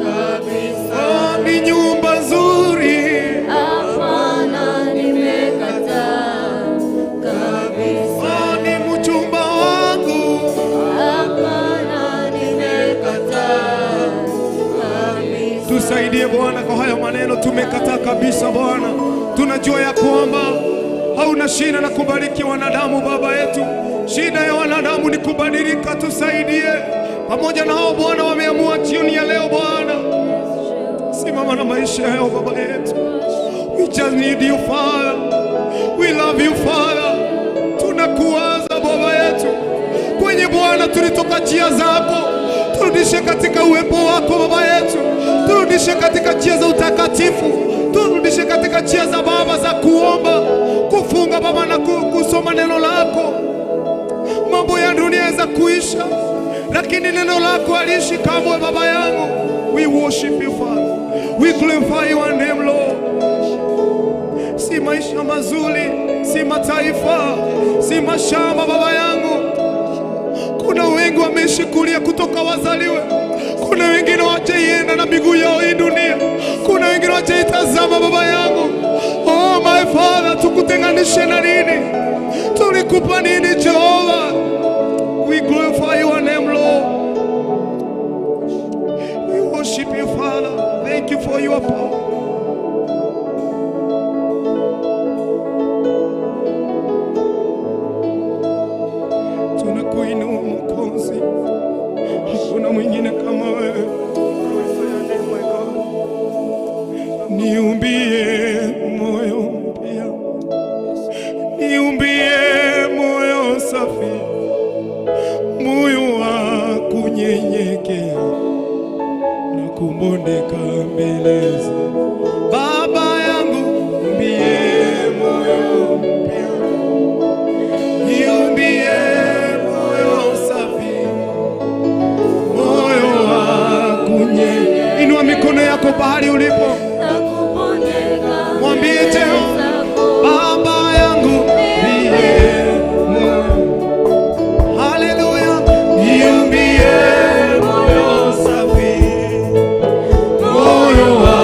D: Kabisa.
A: oh, ni nyumba nzuri,
B: hapana, nimekataa
A: Tusaidie Bwana kwa hayo maneno, tumekataa kabisa Bwana. Tunajua ya kwamba hauna shida na kubariki wanadamu Baba yetu. Shida ya wanadamu ni kubadilika. Tusaidie pamoja na hao Bwana wameamua jioni ya leo Bwana, simama na maisha yao Baba yetu. We just need you Father. We love you Father. Tunakuwaza Baba yetu kwenye Bwana, tulitoka njia zako, turudishe katika uwepo wako Baba yetu, turudishe katika njia za utakatifu, turudishe katika njia za Baba za kuomba, kufunga Baba na kusoma neno lako. Mambo ya dunia yaweza kuisha, lakini neno lako haliishi kamwe Baba yangu. We worship you Father. We glorify your name Lord. Si maisha mazuri, si mataifa, si mashamba Baba yangu. Kuna wengi wameishi kulia kutoka wazaliwe. Kuna wengine wajaienda na miguu yao hii dunia. Kuna wengine wajaitazama Baba yangu. Oh my Father, tukutenganishe na nini? Tulikupa nini Jehova? We glorify your name Lord. We worship you Father. Thank you for your power. Tunakuinua Mwokozi, hakuna mwingine kama wewe.
D: Glorify your name, my God.
A: Niumbie moyo mpya, niumbie moyo safi, moyo wa kunyenyekea na kubondeka mbele zako. Baba yangu, niumbie moyo mpya, niumbie moyo safi, moyo wa kunyenyekea. Inua mikono yako pahali ulipo, mwambie Jehova, Baba yangu niumbie moyo. Haleluya, niumbie moyo safi, moyo wa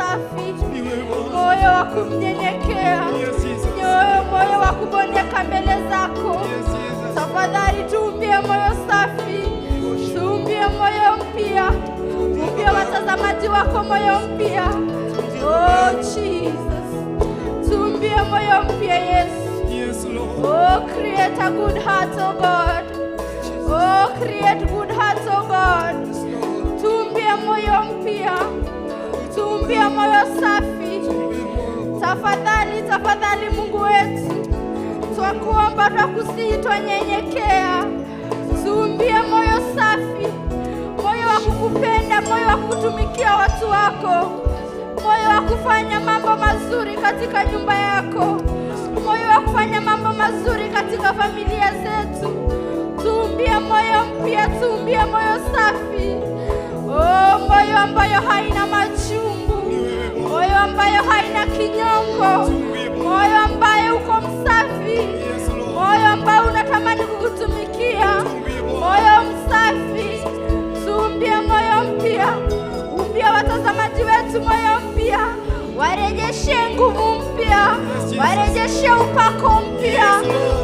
C: safi, moyo wa kumnyenyekea, moyo wa kubondeka mbele zako. Tafadhali tuumbie moyo safi, tuumbie moyo mpya, umbie watazamaji wako moyo mpya. Oh Jesus, tuumbie moyo mpya Yesu. Oh, create a good heart, oh God. Oh, create good heart, oh God. Tuumbie moyo mpya, tuumbie moyo safi. Tafadhali, tafadhali Mungu wetu, twakuomba, twakusihi, twanyenyekea. Tuumbie moyo safi, moyo wa kukupenda, moyo wa kutumikia watu wako, moyo wa kufanya mambo mazuri katika nyumba yako, moyo wa kufanya mambo mazuri katika familia zetu. Tuumbie moyo mpya, tuumbie moyo safi. Oh, moyo ambayo haina machungu, moyo ambayo haina kinyongo, moyo ambayo uko msafi, moyo ambao unatamani kukutumikia, moyo msafi. Tuumbie moyo mpya, umbie watazamaji wetu moyo mpya, warejeshe nguvu mpya, warejeshe upako mpya,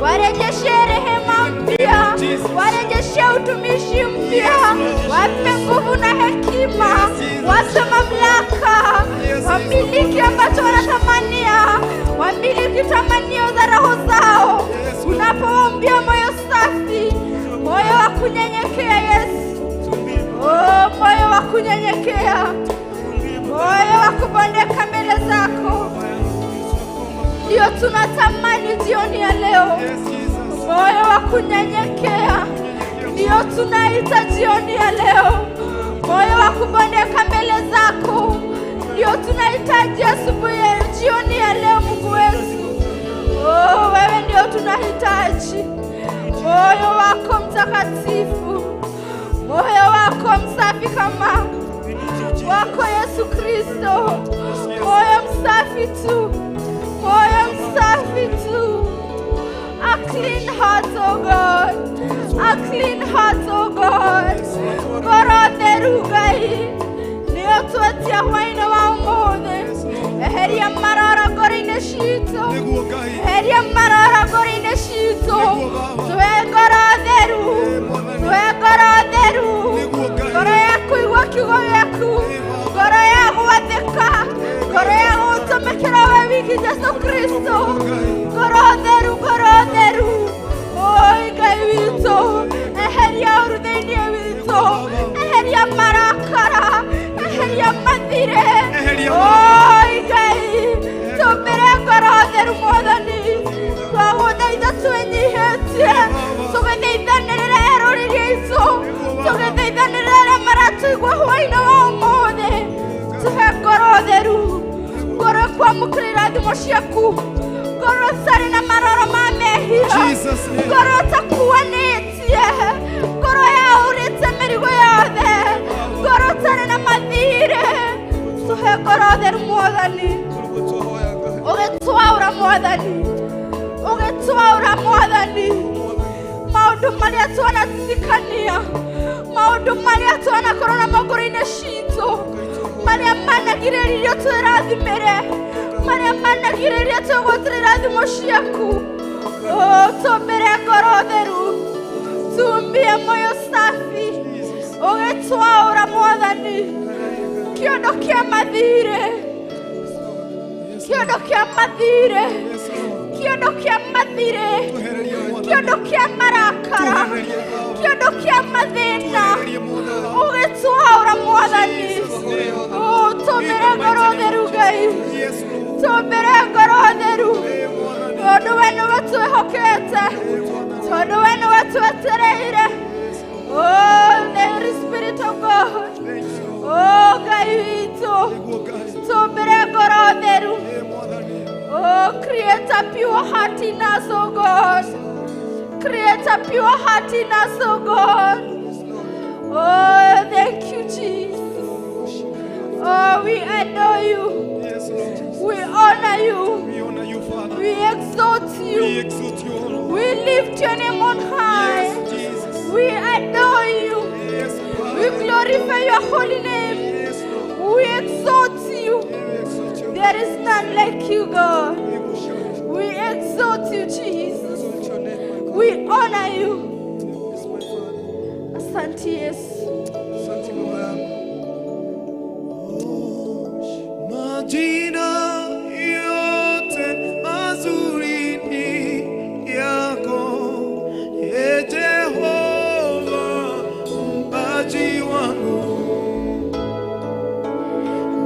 C: warejeshe rehema mpya, warejeshe utumishi mpya, wape nguvu na hekima, wape mamlaka, wamiliki ambacho wanatamania, wamiliki tamanio za roho zao. Unapoombia moyo safi, moyo wa kunyenyekea Yesu. Oh, moyo wa kunyenyekea, moyo wa kubondeka mbele zako, ndio tunatamani jioni ya leo. Moyo wa kunyenyekea ndio tunaita jioni ya leo. Moyo wa kubondeka mbele zako ndio tunahitaji asubuhi ya jioni ya leo, Mungu wetu. Oh, wewe ndio tunahitaji moyo wako mtakatifu, moyo wako msafi kama wako Yesu Kristo. Moyo msafi tu, moyo msafi tu. A clean heart, oh God, a clean heart, oh God. Ngoro theru Ngai, nĩyo twetia hwaĩ-inĩ wa ũmũthĩ. Eheria maroro ngoro-inĩ citũ, eheria maroro ngoro-inĩ citũ. Tuhe ngoro theru, tuhe ngoro theru, ngoro ya kũigua kiugo gĩaku, ngoro ya gwathĩka, ngoro ya gũtũmĩkĩra we wiki Jesu Kristo. Ngoro theru, ngoro theru. Oi Ngai witũ, eheria ũru thĩinĩ witũ, eheria marakara, eheria mathirĩ. Oi Ngai, tũmbĩre ngoro theru Mwathani. Twagũthaitha twĩnyihĩtie, tũgĩthaithanĩrĩra eroreri aitũ, tũgĩthaithanĩrĩra arĩa maratũigua hwaĩ-inĩ wa ũmũthĩ. Tũhe ngoro theru, ngoro ĩkwamũkĩra irathimo ciaku, ngoro ĩtarĩ na maroro ma mehia, ngoro ĩtakuanĩtie, ngoro yaũrĩte mĩrigo yothe, ngoro ĩtarĩ na mathirĩ. Tũhe ngoro theru Mwathani, ũgĩtwaũra Mwathani, ũgĩtwaũra Mwathani. Maũndũ marĩa twanatirikania, maũndũ marĩa twanakorwo namo ngoro-inĩ citũ, marĩa managirĩrĩrio twĩrathimĩre, marĩa managirĩrĩrio twĩgwatĩre irathimo ciaku. Oh, tũmbĩre ngoro theru, tuumbie moyo safi, ũgĩtwaũra Mwathani. Kĩondo kĩa mathirĩ, kĩondo kĩa mathirĩ, kĩondo kĩa mathirĩ, kĩondo kĩa marakara, kĩondo kĩa mathĩna, ũgĩtwaũra Mwathani. Oh, tũmbĩre ngoro theru Ngai, tũmbĩre ngoro theru, tondũ we nĩwe twĩhokete, tondũ we nĩwe twetereire. Oh, the Holy Spirit of God. Oh, Ngai witũ, tũmbĩre ngoro theru. Oh, create a pure heart in us, oh God. Create a pure heart in us, oh God. Oh, thank you, Jesus. Oh, we adore you. We honor you.
A: We honor you, Father.
C: We exalt you.
A: We exalt you, O Lord.
C: We lift your name on high.
A: Yes, Jesus.
C: We adore you.
A: Yes,
C: We glorify your holy name.
A: Yes, Lord.
C: We exalt you.
A: Yes.
C: There is none like you, God. We exalt you, Jesus.
D: Exalt your name, my God.
C: We honor you.
D: Yes, my Father.
C: Asante Yesu.
D: Asante Baba yangu.
A: Majina yote mazuri ni yako, Ee Jehova mpaji wangu.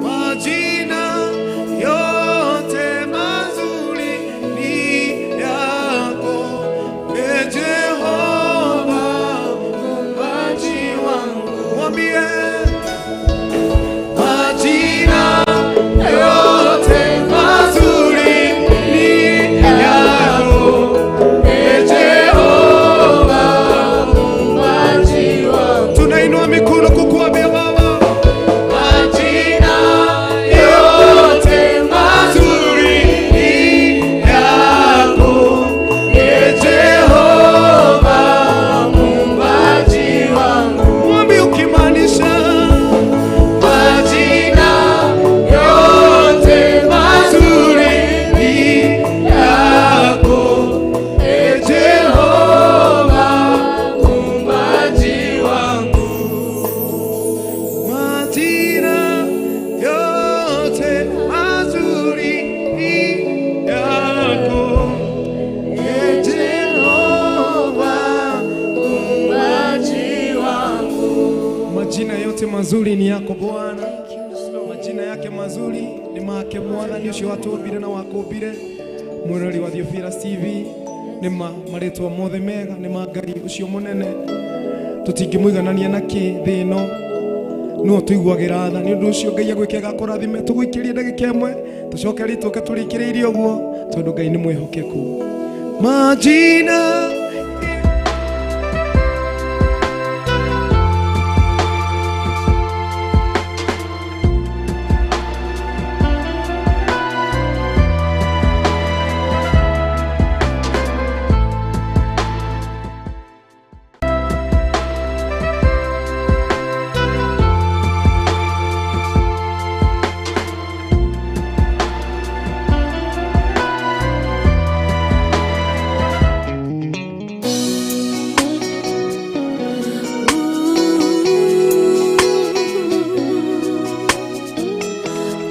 A: Majina yote mazuri ni yako, Ee Jehova mpaji wangu. Mwambie majina yote mazuri ni yako, Ee Jehova
B: Muumbaji wangu.
A: Tunainua mikono kukuambia Baba,
B: Majina
A: yote mazuri ni yako, Ee Jehova
B: Muumbaji wangu.
A: Mwambie ukimaanisha
B: Majina yote mazuri
A: ni yako, Ee Jehova
B: Muumbaji wangu.
A: Majina yote mazuri ni yako, Ee Jehova
B: Muumbaji wangu.
A: Majina yote mazuri ni yako Bwana, majina yake mazuri ni make Mwathani ucio watũmbire na wakũmbire. Mwĩrori wa Theophilus TV, nĩ ma marĩtwa mothe mega nĩ ma Ngai ũcio mũnene, tũtingĩmũiganania na kĩ thĩ ĩno, no tũiguagĩra tha. Nĩ ũndũ ũcio Ngai agwĩke gakũrathime. Tũgũikĩrie ndagĩka ĩmwe, tũcoke rĩtũke tũrĩkĩrĩirie ũguo, tondũ Ngai nĩ mwĩhokeku. Majina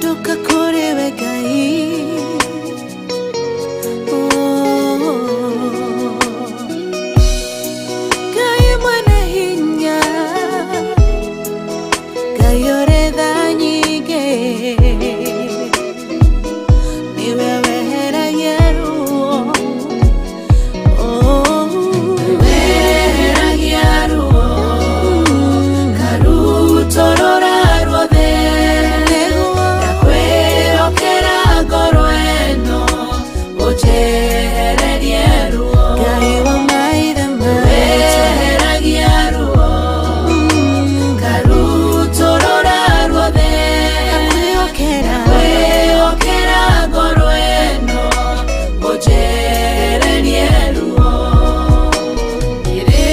B: Toka kũrĩ we Ngai. Oh. Ngai mwene hinya, Ngai ũrĩ tha nyingĩ, nĩwe weheragia ruo. Oh. Weheragia ruo, karutũrũra ruothe. Ndakwĩhokera ngoro ĩno, ũnjehererie ruo. Ngai wa maithe maitũ, weheragia ruo, karutũrũra ruothe. Ndakwĩhokera ngoro ĩno, ũnjehererie ruo. Rĩrĩ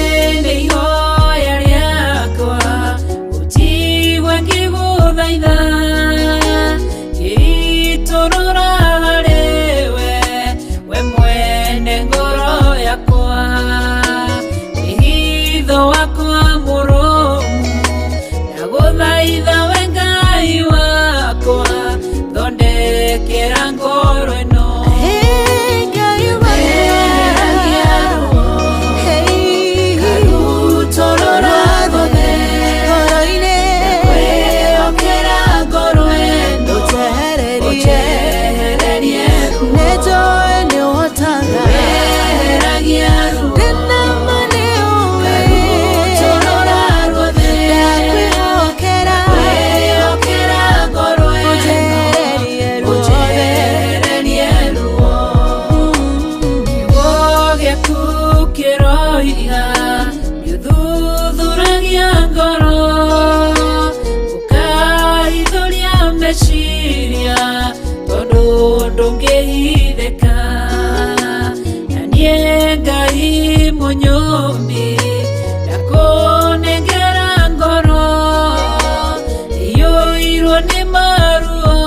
B: nĩ ihoya rĩakwa, ũnjigue ngĩgũthaitha, ngĩitũrũra harĩwe, we mwene ngoro yakwa. Wĩhitho wakwa mũrũmu, ndagũthaitha we Ngai wakwa, thondekera ngoro ĩno. Weheragia ruo, karutũrũra ruothe. Ndakwĩhokera ngoro ĩno, ũnjehererie ruo. Weheragia ruo, karutũrũra ruothe. Ndakwĩhokera ngoro ĩno, ũnjehererie ruo. Kiugo gĩaku kĩroiga nĩũthuthuragia ngoro, ũkaithũria meciria, tondũ ndũngĩhithĩka. Na niĩ Ngai mũnyũmbi, ndakũnengera ngoro iyũirwo nĩ maruo.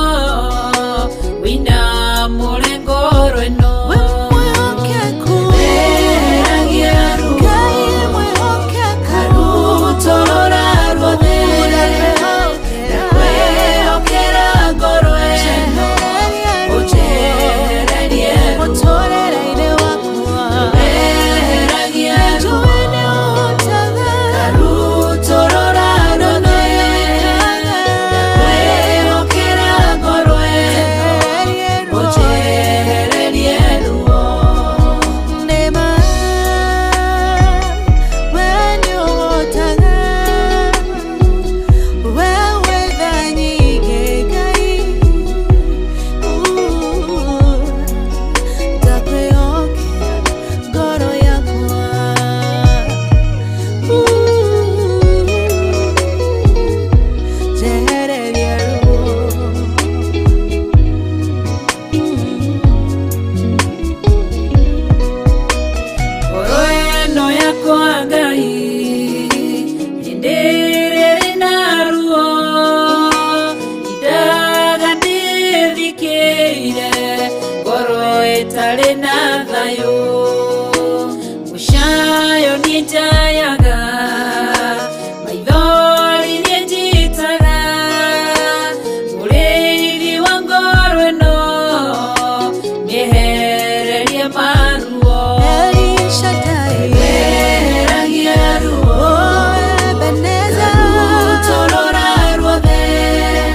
B: Itarĩ na thayũ mũcayo nĩnjayaga maithori nĩnjitaga mũrĩithi wa ngoro ĩno mĩehererie maruo
E: El Shaddai,
B: weheragia ruo
E: oh Ebenezer,
B: Rũtorora ruothe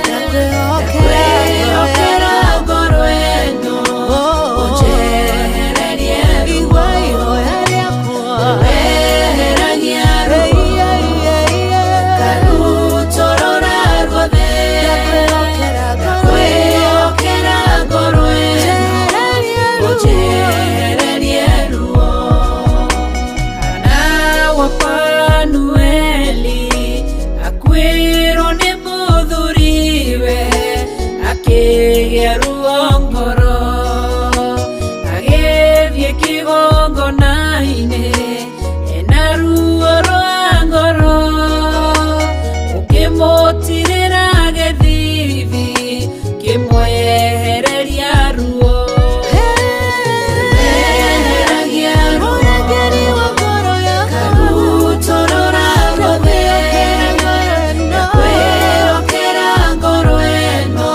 E: ndakwĩhokera
B: ndakwĩhokera ngoro ĩno
E: Oh,
B: ũnjehererie ruo
E: igua ihoya rĩakwa.
B: weheragia ruo
E: Ei, ei, ei, ei.
B: Karutorora ruothe
E: Ndakwĩhokera ngoro ĩno.
B: ndakwĩhokera ngoro ĩno
E: Njehererie ruo.
B: ũnjehererie ruo Hana wa Fanueli akuĩrwo nĩ mũthuriwe akĩgĩa ruo ngoro agĩthiĩ kĩgongona-inĩ ena ruo rwa ngoro ũkĩmũtirĩra gĩthithi kĩmwehereria ruo Weheragia ruo
E: Mũrangĩri wa ngoro yakwa.
B: Karutorora ruothe
E: Ndakwĩhokera ngoro ĩno.
B: ndakwĩhokera ngoro ĩno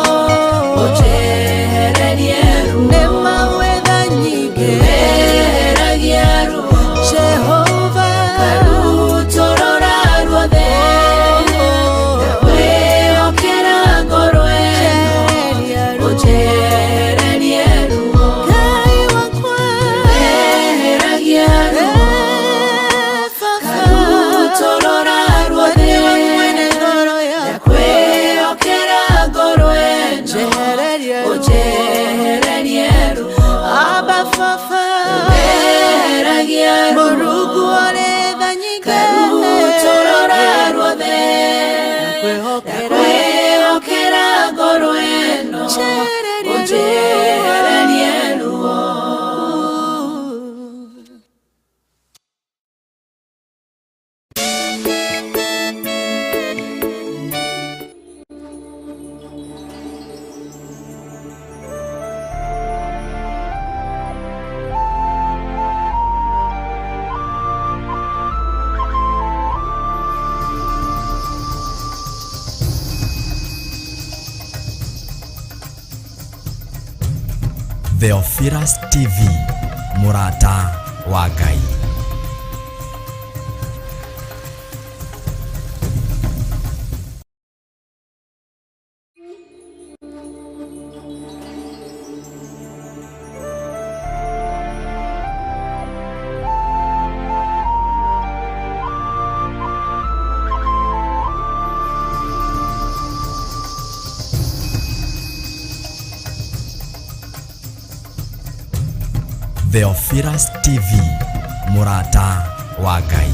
B: ũnjehererie ruo
E: Nĩ mawetha nyingĩ.
B: Weheragia ruo
E: Jehova.
B: Karutorora ruothe ndakwĩhokera ngoro ĩno
E: Njehereria ruo.
B: ũnjehererie ruo
E: Ngai wakwa.
B: Weheragia ruo
E: Eh, Baba.
B: Karutorora ruothe
E: Nĩwe mwene ngoro yakwa.
B: ndakwĩhokera ngoro ĩno
E: Njehererie ruo.
B: ũnjehererie ruo
E: Abba Baba.
B: Weheragia ruo
E: Mũrungu ũrĩ tha nyingĩ.
B: Karutorora ruothe
E: Ndakwĩhokera.
B: ndakwĩhokera ngoro ĩno
E: Njehererie ruo.
B: ũnjehererie ruo
F: Theophilus TV, mũrata wa Ngai. Theophilus TV, mũrata wa Ngai.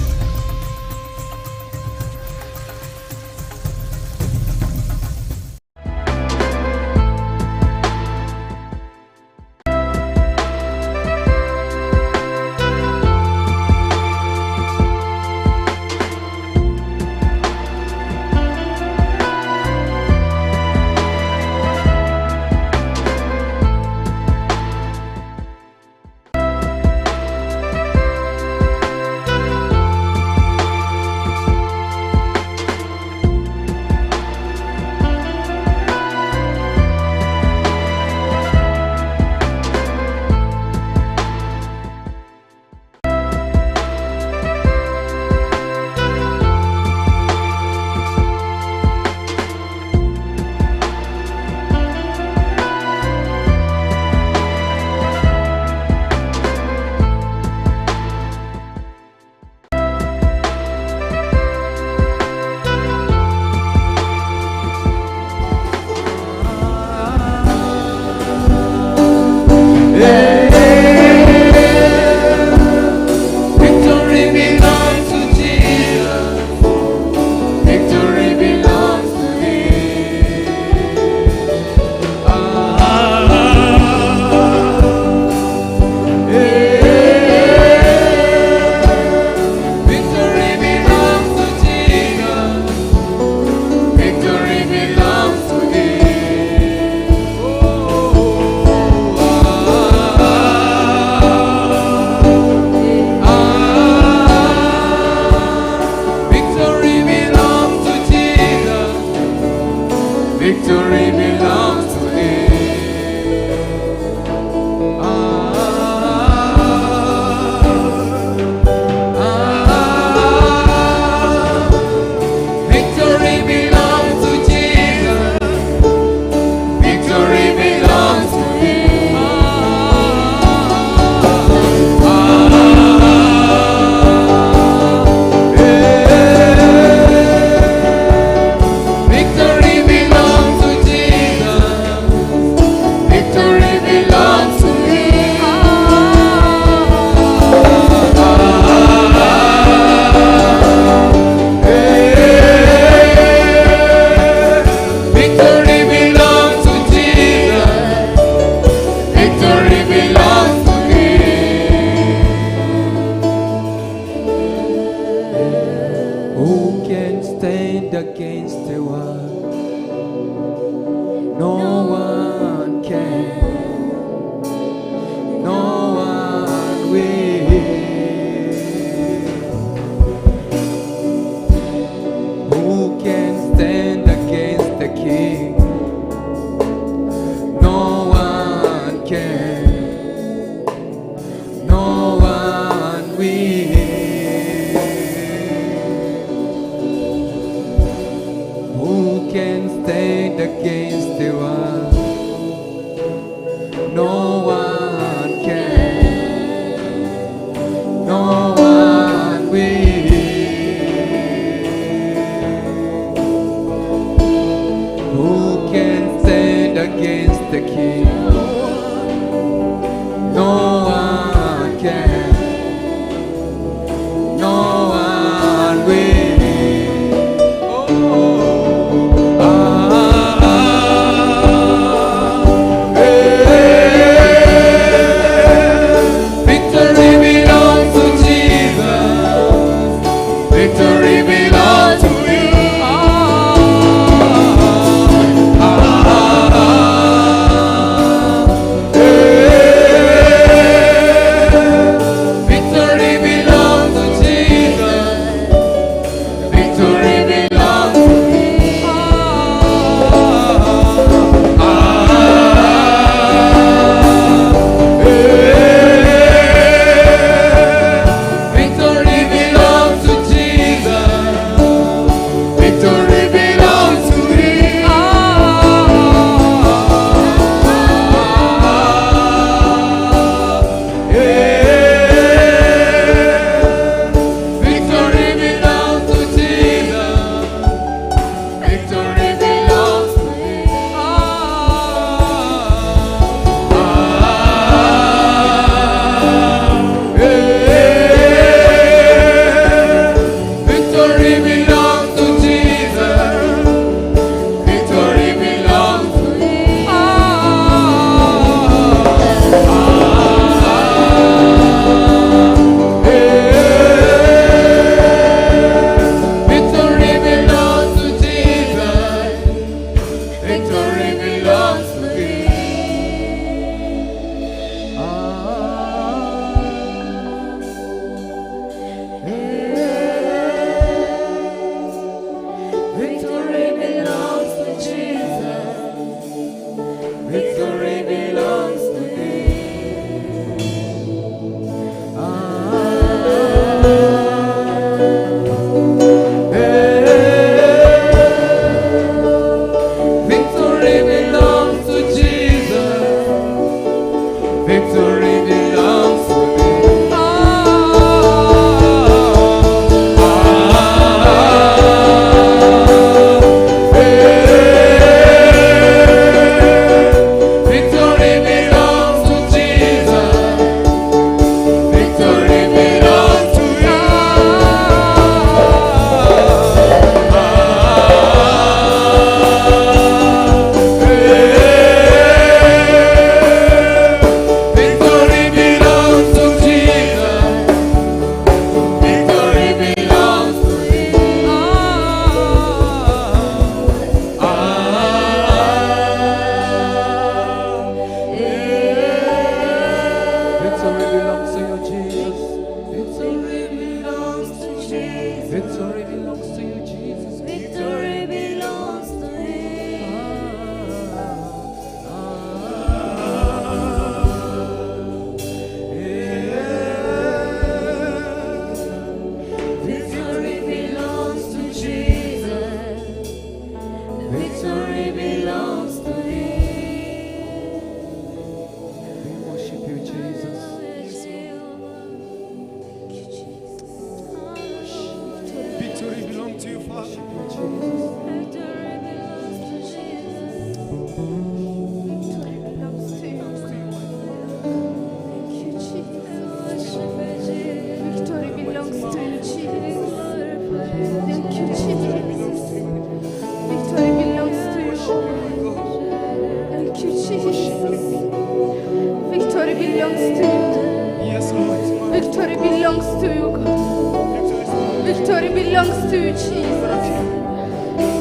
C: belongs to you.
A: Yes, Lord.
C: Victory belongs to you, God. Victory belongs to you, Jesus.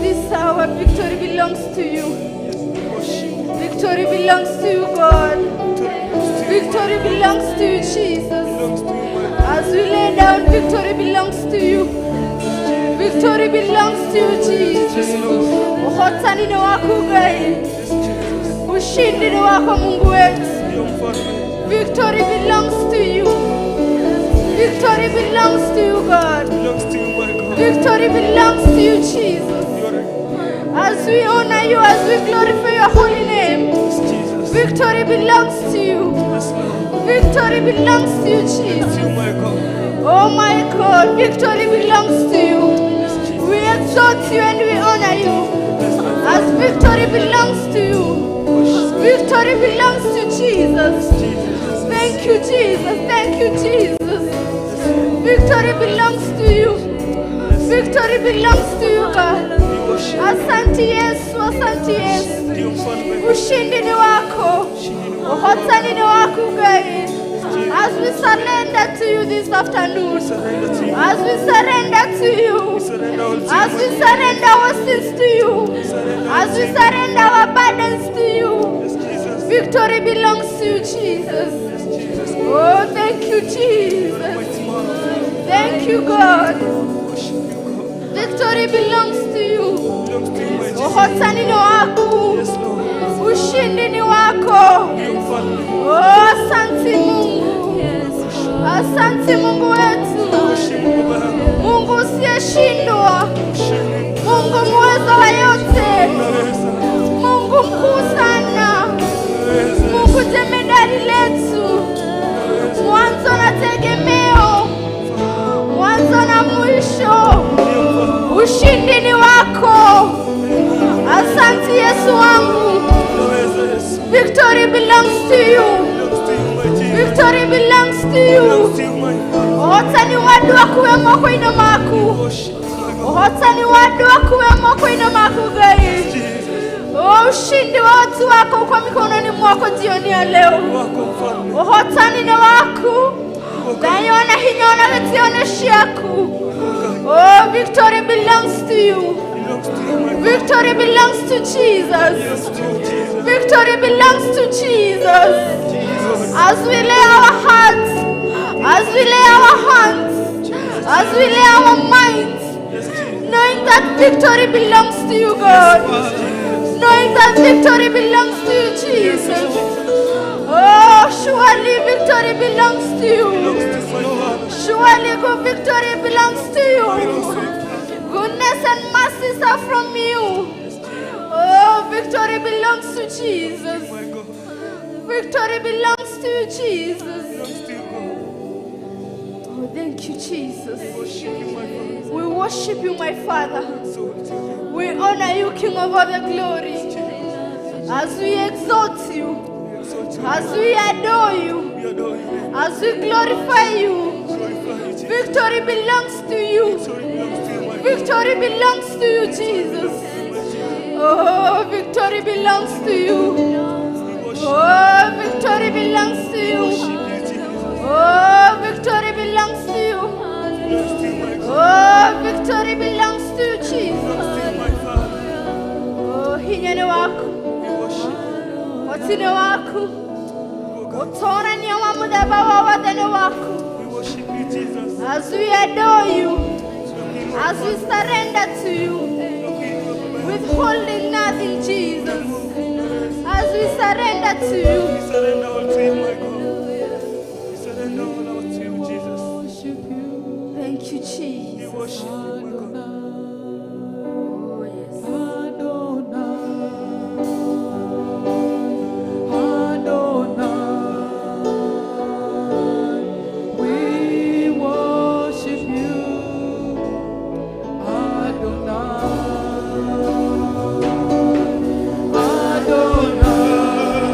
C: This hour, victory belongs to you. Victory belongs to you, God. Victory belongs to you, Jesus. As we lay down, victory belongs to you. Victory belongs to you, Jesus. Uhotani ni wako Ngai. Ushindi ni wako Mungu wetu. Victory belongs to you. Victory belongs to you, God. Victory belongs to you, Jesus. As we honor you, as we glorify your holy name, victory belongs to you. Victory belongs to you, Jesus. Oh my God, victory belongs to you. We exalt you and we honor you. As victory belongs to you. Victory belongs to Jesus. Thank you, Jesus. Thank you, Jesus. Victory belongs to you. Victory belongs to you, God. Asante Yesu, asante Yesu. Ushindi ni wako. Uhotani ni wako Ngai. As we surrender to you this afternoon, as we surrender to you, as we surrender our sins to you, as we surrender our burdens to you, victory belongs to you, Jesus. Oh, thank you, Jesus. Thank you, God. Victory belongs to you. Uhotani ni wako. Ushindi ni wako. Oh, asante Mungu. Asante Mungu wetu. Mungu usiyeshindwa. Mungu muweza wa yote. Mungu mkuu sana. Mungu jemedari letu. Mwanzo na tegemeo. Mwanzo na mwisho. Ushindi ni wako. Asante Yesu wangu. Victory belongs to you. Victory belongs to you. Uhotani wadu wakuwe moko ino maku. Uhotani wadu wakuwe moko ino maku Ngai. Oh, ushindi wa watu wako uko mikononi mwako jioni ya leo. Uhotani ni wako. Dayona hinyona vetione shiaku. Oh, victory belongs to you. Victory belongs to Jesus. Victory belongs to Jesus. As we lay our hearts, as we lay our hands, as we lay our minds, knowing that victory belongs to you, God. Knowing that victory belongs to you, Jesus. Oh, surely victory belongs to you. Surely good victory belongs to you. Goodness and mercies are from you. Oh, victory belongs to Jesus. Victory belongs to you, Jesus. Oh, thank you, Jesus. We worship you, my Father. We honor you, King of all the glory. As we exalt you, as we adore you, as we glorify you, victory belongs to you. Victory belongs to you, Jesus. Oh, victory belongs to you. Oh, victory belongs to you. Oh, victory belongs to you. Oh, victory belongs to you, Jesus. Oh, hinyane wako. Watine wako. Utorania wa mudaba wa wadane wako. As we adore you, as we surrender to you, withholding nothing, Jesus. As we surrender to you.
D: We surrender all to you, my God. We surrender all to you, Jesus.
C: Thank you, Jesus.
D: We worship you, my God.
C: Oh, yes.
A: Adonai, we worship you, Adonai. Adonai,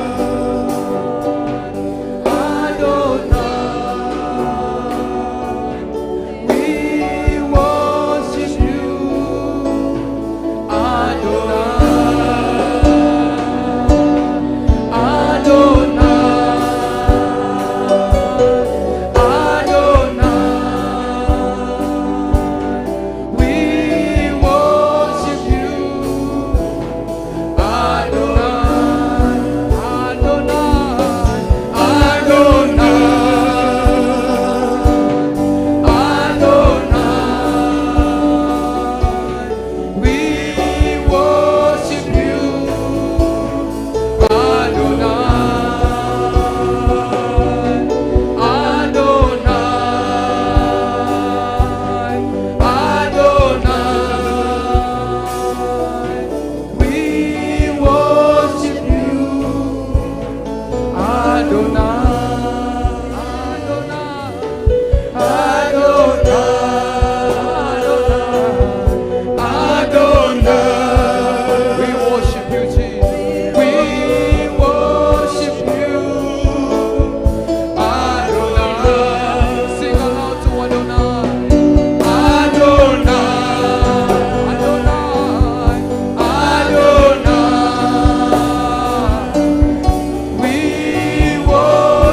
G: Adonai, Adonai, Adonai, Adonai. We worship you, Jesus. We worship you, Adonai. Sing aloud to Adonai. Adonai, Adonai, Adonai. We worship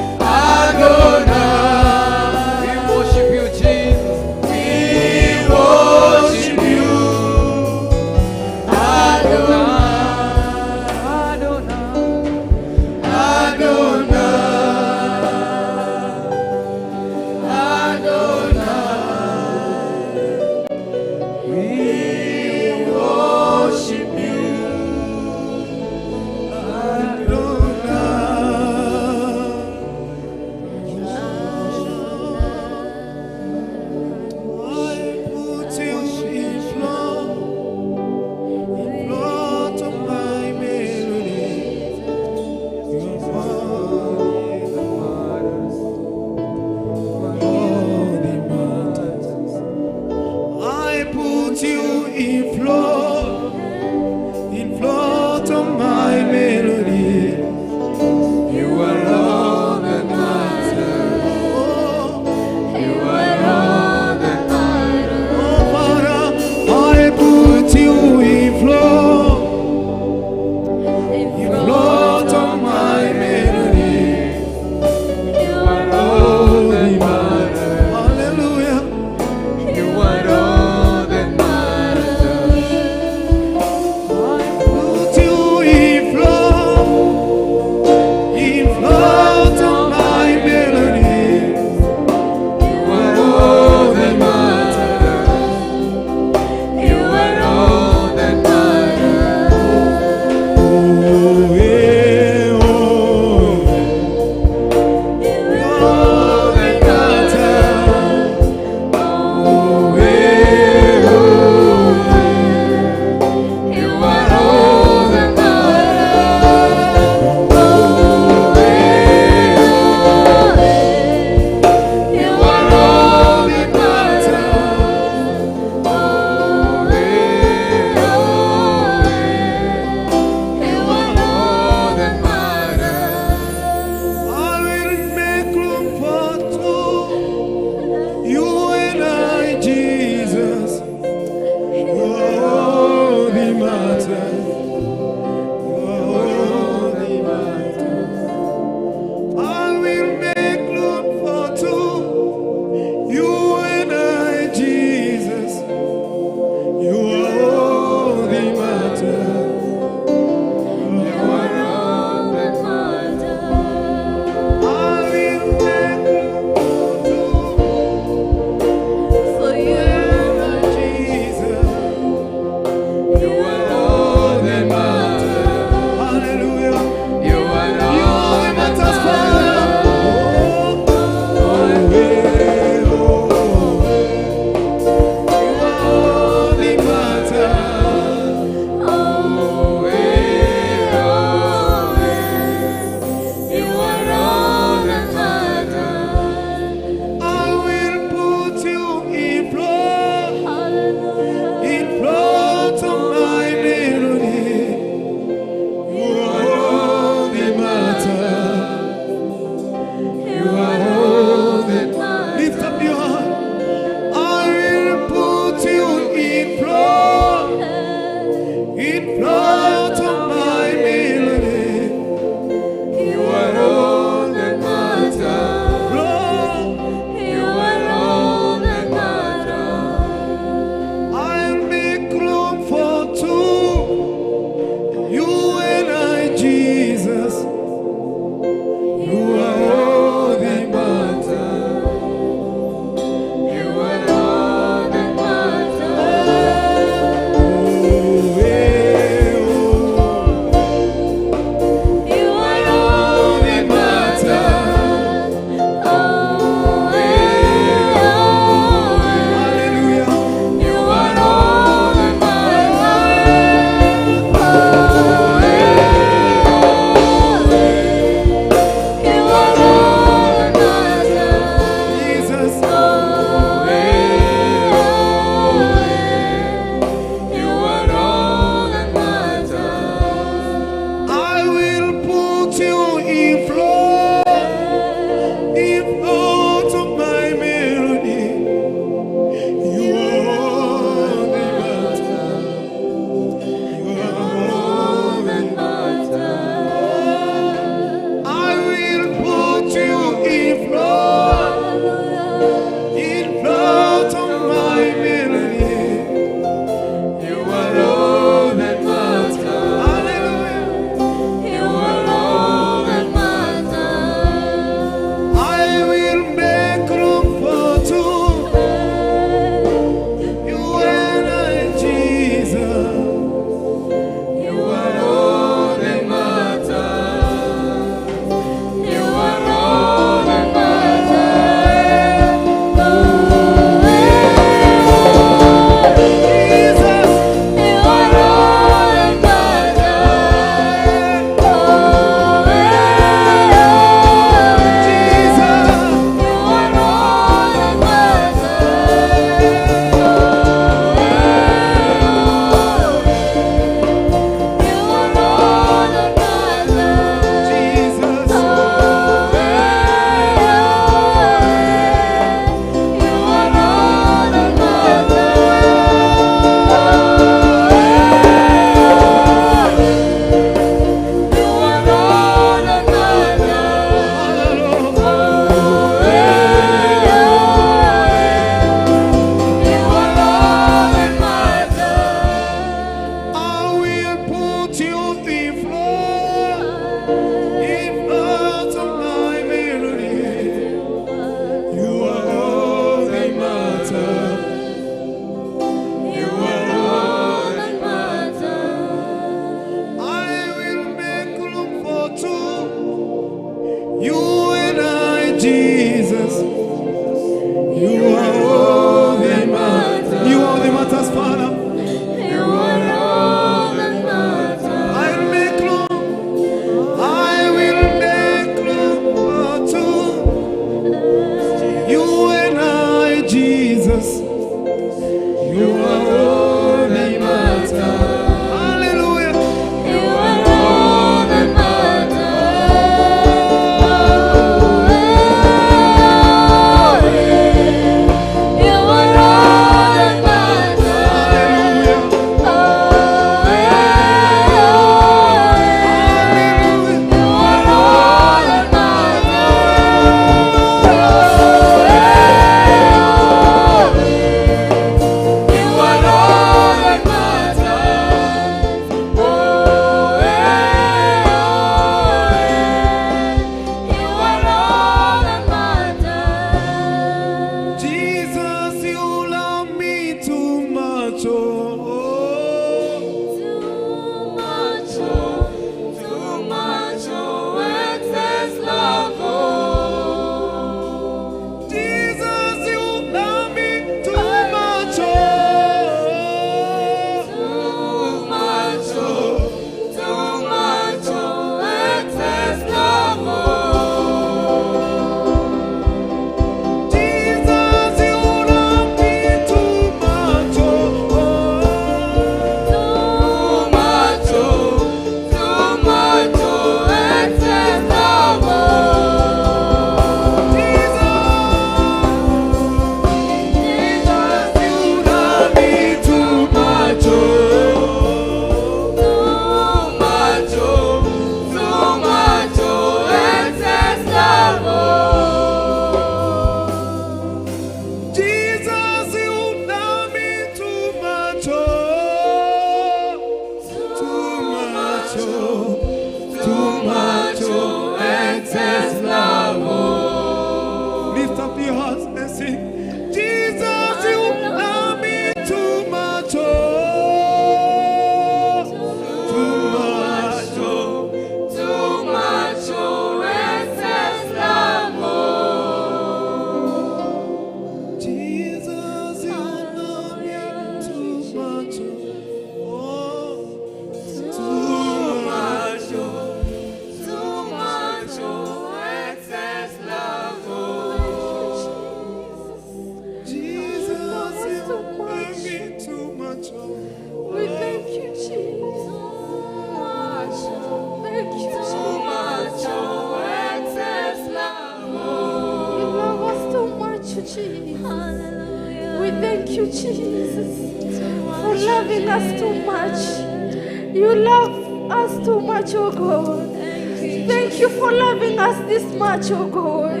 C: Thank you, Jesus, for loving us too much. You love us too much, oh God. Thank you for loving us this much, oh God.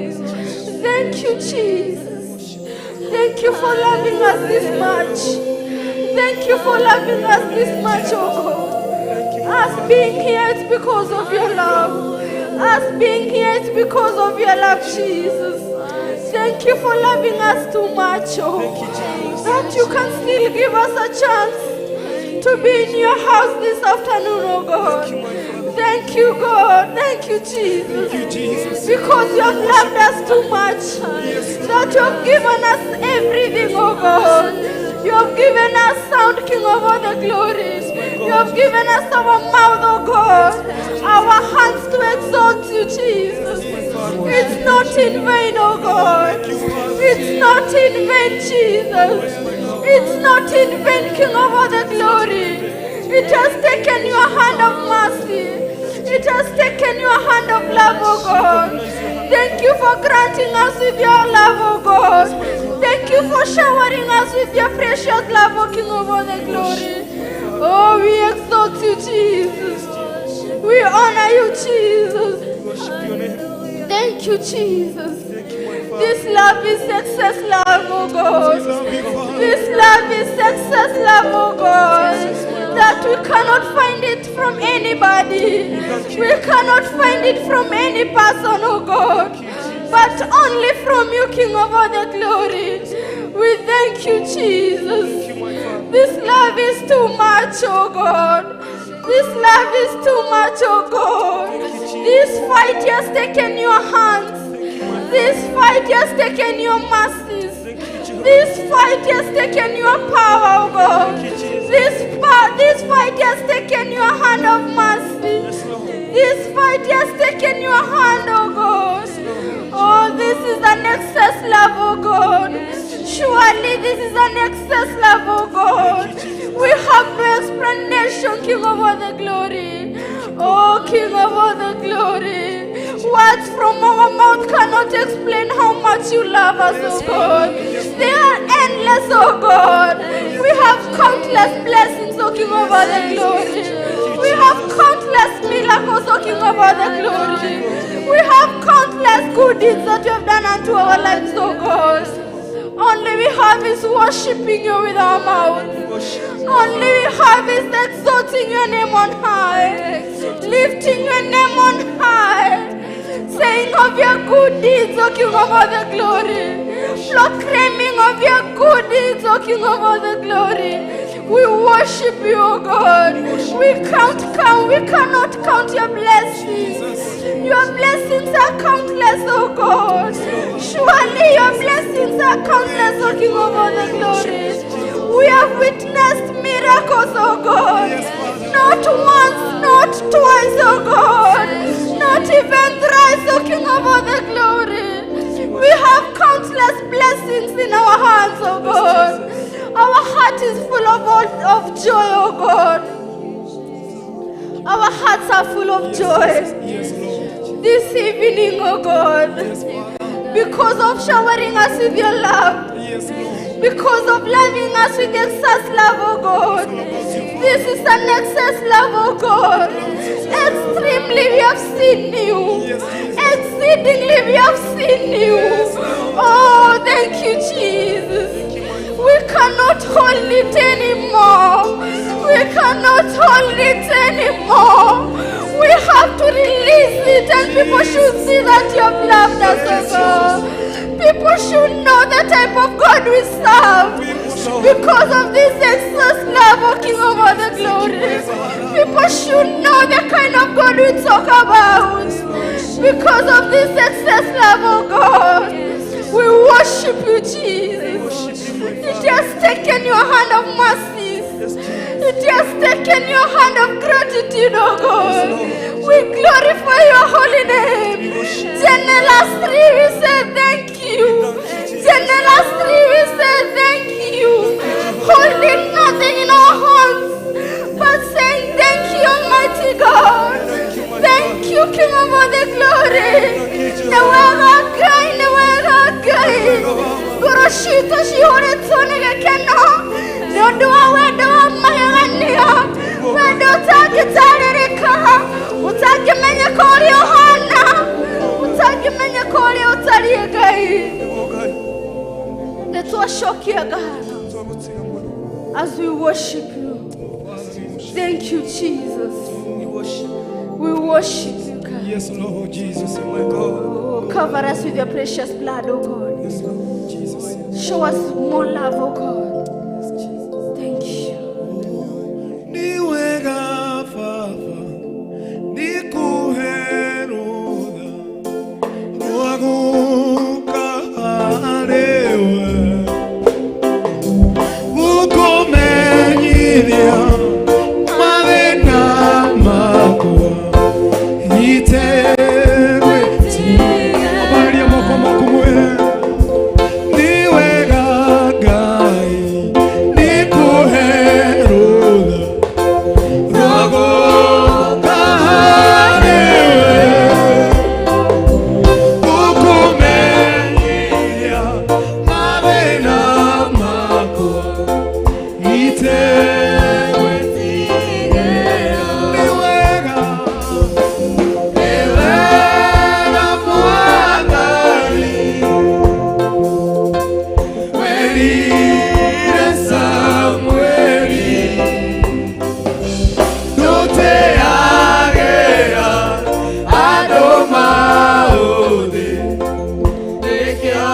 C: Thank you, Jesus. Thank you for loving us this much. Thank you for loving us this much, oh God. Us being here, it's because of your love. Us being here, it's because of your love, Jesus. Thank you for loving us too much, oh. That you can still give us a chance to be in your house this afternoon, oh God. Thank you, God. Thank you, Jesus.
A: Thank you, Jesus.
C: Because you have loved us too much. That you have given us everything, oh God. You have given us sound, King of all the glories. You have given us our mouth, oh God. Our hands to exalt you, Jesus. It's not in vain, oh God. It's not in vain, Jesus. It's not in vain, King of all the glory. It has taken your hand of mercy. It has taken your hand of love, oh God. Thank you for granting us with your love, oh God. Thank you for showering us with your precious love, O King of all the glory. Oh, we exalt you, Jesus. We honor you, Jesus. Thank you, Jesus. This love is success love, oh God. This love is success love, oh God. That we cannot find it from anybody. We cannot find it from any person, oh God. But only from you, King of all the glory. We thank you, Jesus. This love is too much, oh God. This love is too much, oh God. This fight has taken your hands. This fight has taken your mercies. This fight has taken your power, oh God. This fight has taken your hand of mercy. This fight has taken your hand, oh God. Oh, this is an excess love, oh God. Surely this is an excess love, oh God. We have no explanation, King of all the glory. Oh, King of all the glory. Words from our mouth cannot explain how much you love us, oh God. They are endless, oh God. We have countless blessings, oh King of all the glory. We have countless miracles, oh King of all the glory. We have countless good deeds that you have done unto our lives, oh God. Only we have is worshiping you with our mouth. Only we have is exalting your name on high, lifting your name on high, saying of your good deeds, O King of all the glory, proclaiming of your good deeds, O King of all the glory. We worship you, O God. We cannot count your blessings. Your blessings are countless, O God. Surely your blessings are countless, O King of all the glory. We have witnessed miracles, O God. Not once, not twice, O God. Not even thrice, O King of all the glory. We have countless blessings in our hands, O God. Our heart is full of joy, O God. Our hearts are full of joy. This evening, O God, because of showering us with your love, because of loving us with excess love, O God. This is an excess love, O God. Extremely we have seen you. Exceedingly we have seen you. Oh, thank you, Jesus. We cannot hold it anymore. We cannot hold it anymore. We have to release it, and people should see that you have loved us, O God. People should know the type of God we serve. Because of this excess love, O King of all the glory. People should know the kind of God we talk about. Because of this excess love, O God. We worship you, Jesus. It has taken your hand of mercies. It has taken your hand of gratitude, O God. We glorify your holy name. Generously we say thank you. Generously we say thank you. Holding nothing in our hands, but saying thank you, Almighty God. Thank you, King of all the glory. Ngai, ngoro citũ cihũrĩtwo nĩ gĩkeno nĩ ũndũ wa wendo wa magegania, wendo ũtangĩtarĩrĩka, ũtangĩmenyeka ũrĩa ũhana, ũtangĩmenyeka ũrĩa ũtariĩ Ngai. Nĩ twacokia ngatho as we worship you. Thank you, Jesus. We worship you, God.
A: Yes, Lord Jesus.
C: Oh, cover us with your precious blood, oh God.
A: Yes, Lord Jesus.
C: Show us more love, oh God. Thank you.
A: Ni wega Baba, nikuherutha rwaguka harĩwe, gũkũmenyithia mathĩna makwa itegwĩtigĩra. Ambararia moko maku mwĩre, nĩ wega Ngai, nĩkũherutha rwaguka harĩwe, gũkũmenyithia mathĩna makwa itegwĩtigĩra. Nĩ wega, nĩ wega Mwathani, werire Samweli ndũteagĩra andũ maũthĩ, nĩkĩo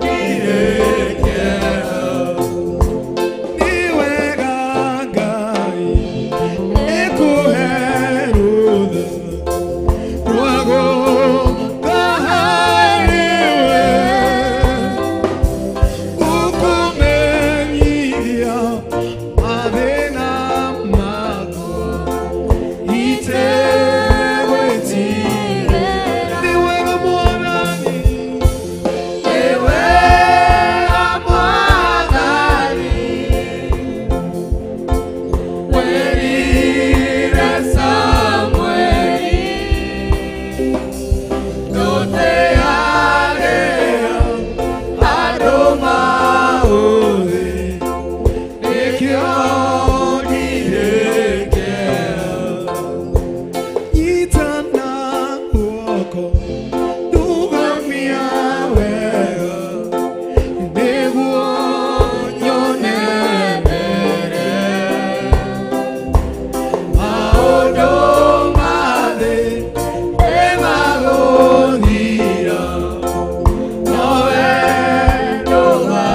A: ndirĩkĩra. Nĩ wega Ngai, nĩkũherutha rwagũka harĩwe, gũkũmenyithia mathĩna makwa itegwĩtigĩra. Nĩ wega Mwathani, nĩ wega Mwathani, werire Samweli ndũteagĩra andũ maũthĩ, nĩkĩo ndirĩkĩra. Nyitana guoko, ndũgamia wega, nĩguo nyone mbere. Maũndũ ma thĩ nĩmagũthira, nowe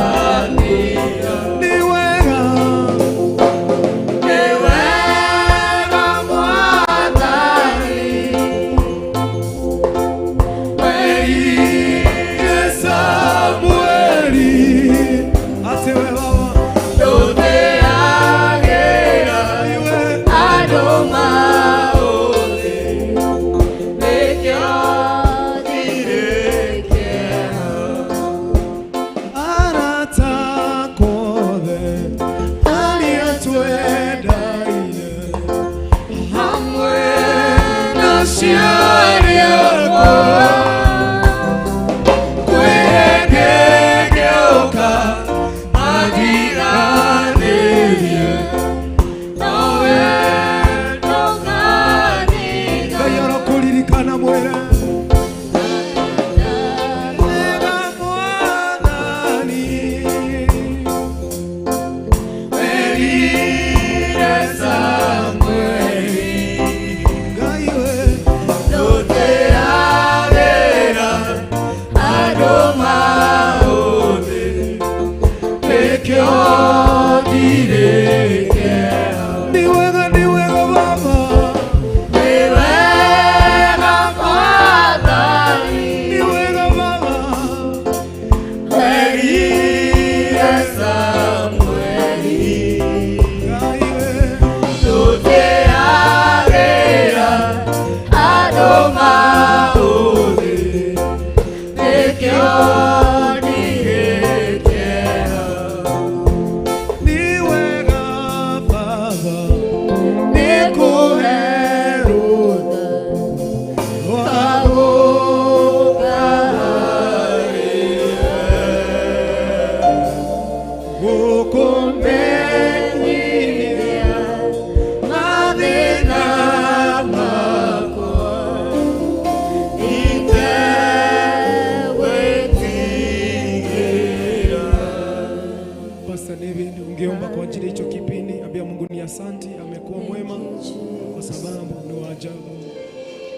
A: ndũgathira. Nĩ wega, nĩ wega Mwathani, werire Samweli atĩ we Baba ndũteagĩra iwe
B: andũ maũthĩ, nĩkĩo ndirĩkĩra.
A: Arata akwa othe arĩa twendaine hamwe na aciari akwa, kwĩrengegeuka mandiganĩrie,
B: Nowe ndũkandiga.
A: Ngai arokũririkana mwĩre wega Mwathani, werire Samweli Ngai we.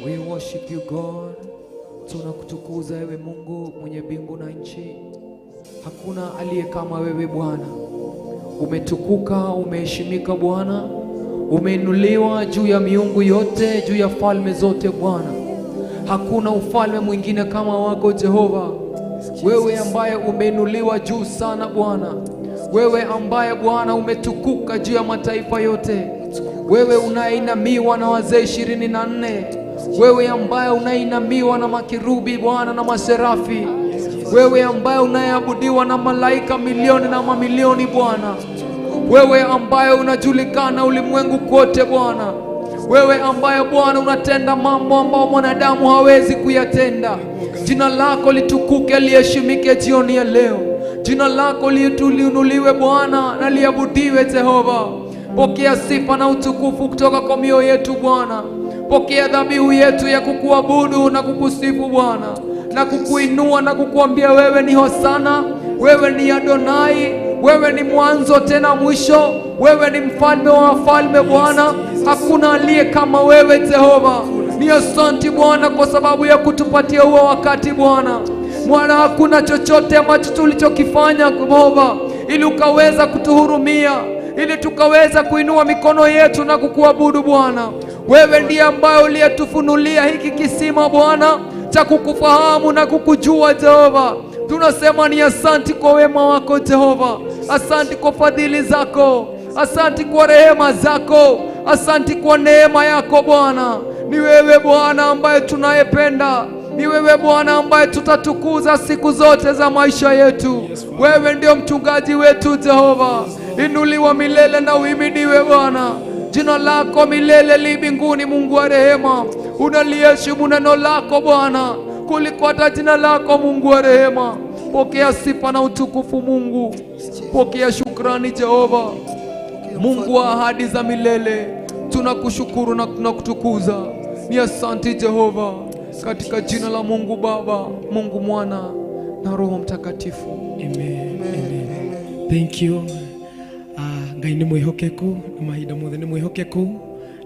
G: We worship you God. Tunakutukuza ewe Mungu mwenye mbingu na nchi. Hakuna aliye kama wewe Bwana. Umetukuka, umeheshimika Bwana. Umeinuliwa juu ya miungu yote, juu ya falme zote Bwana. Hakuna ufalme mwingine kama wako Jehova. Wewe ambaye umeinuliwa juu sana Bwana. Wewe ambaye Bwana umetukuka juu ya mataifa yote. Wewe unayeinamiwa na wazee 24. Wewe ambaye unainamiwa na makerubi Bwana na maserafi. Wewe ambaye unayeabudiwa na malaika milioni na mamilioni Bwana. Wewe ambaye unajulikana ulimwengu kote Bwana. Wewe ambaye Bwana unatenda mambo ambayo mwanadamu hawezi kuyatenda. Jina lako litukuke, liheshimike jioni ya leo. Jina lako liinuliwe Bwana na liabudiwe Jehova. Pokea sifa na utukufu kutoka kwa mioyo yetu Bwana. Pokea dhabihu yetu ya kukuabudu na kukusifu Bwana, na kukuinua na kukuambia wewe ni Hosana, wewe ni Adonai, wewe ni mwanzo tena mwisho, wewe ni mfalme wa wafalme Bwana. Hakuna aliye kama wewe Jehova. Ni asanti Bwana kwa sababu ya kutupatia huo wakati Bwana. Bwana, hakuna chochote ambacho tulichokifanya Jehova ili ukaweza kutuhurumia, ili tukaweza kuinua mikono yetu na kukuabudu Bwana. Wewe ndiye ambaye uliyetufunulia hiki kisima Bwana cha kukufahamu na kukujua Jehova. Tunasema ni asanti kwa wema wako Jehova, asanti kwa fadhili zako, asanti kwa rehema zako, asanti kwa neema yako Bwana. Ni wewe Bwana ambaye tunayependa, ni wewe Bwana ambaye tutatukuza siku zote za maisha yetu. Wewe ndio mchungaji wetu Jehova. Inuliwa milele na uhimidiwe Bwana. Jina lako milele li mbinguni, Mungu wa rehema. Unaliheshimu neno lako Bwana kuliko hata jina lako, Mungu wa rehema. Pokea sifa na utukufu Mungu, pokea shukrani Jehova, Mungu wa ahadi za milele. Tunakushukuru na tunakutukuza. Ni asante Jehova, katika jina la Mungu Baba, Mungu Mwana na Roho Mtakatifu.
A: Amen. Amen. Thank you. Ngai nĩ mwĩhokeku na mahinda mothe nĩ mwĩhokeku.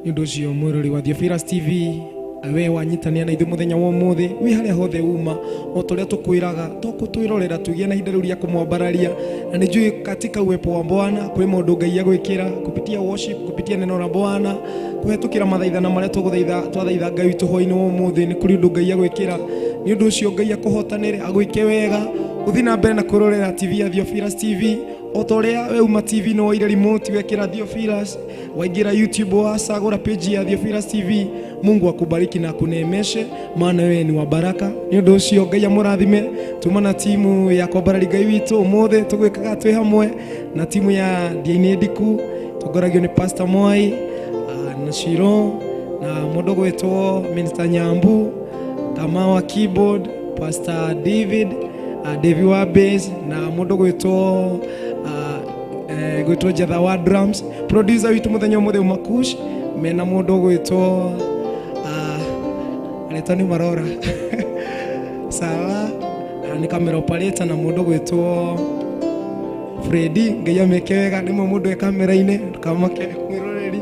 A: Nĩ ũndũ ũcio mwĩrori wa Theophilus TV, we wanyitania na ithuĩ mũthenya wa ũmũthĩ, wĩ harĩa hothe uma, o ta ũrĩa tũkwĩraga tũkũtwĩrorera tũgĩe na ihinda rĩu rĩa kũmwambararia, na nĩ njũĩ katika uwepo wa Bwana kwĩ maũndũ Ngai agwĩkĩra kupitia worship, kupitia neno la Bwana, kũhetũkĩra mathaithana marĩa tũgũthaitha twathaitha Ngai witũ hwaĩ-inĩ wa ũmũthĩ, nĩ kũrĩ ũndũ Ngai agwĩkĩra. Nĩ ũndũ ũcio Ngai akũhotanĩre, agwĩke wega, ũthiĩ na mbere na kwĩrorera TV ya Theophilus TV. O ta ũrĩa we uma TV nĩ woire remote wekĩra Theophilus, waingĩra YouTube wacagũra page ya Theophilus TV. Mungu akubariki na akuneemeshe, maana wewe ni wa baraka. Nĩ ũndũ ũcio Ngai amũrathime. Tuma na timu ya kwambarari Ngai witũ ũmũthĩ tũgwĩkaga twĩ hamwe na timu ya Ndiainĩ Ndiku, tongoragio nĩ Pastor Mwai na Shiro na mũndũ gwĩtwo Minister Nyambu, Kamau wa keyboard, Pastor David, David wa bass na mũndũ gwĩtwo gwĩtwo Jetha wa drums. Producer witũ mũthenya ũmũthĩ Makush mena mũndũ gwĩtwo aretwo nĩ Marora sawa, nĩ camera operator na mũndũ gwĩtwo Freddy. Ngai amwĩke wega, nĩ mwe mũndũ e kamera-inĩ, ndũkamake mwĩroreri.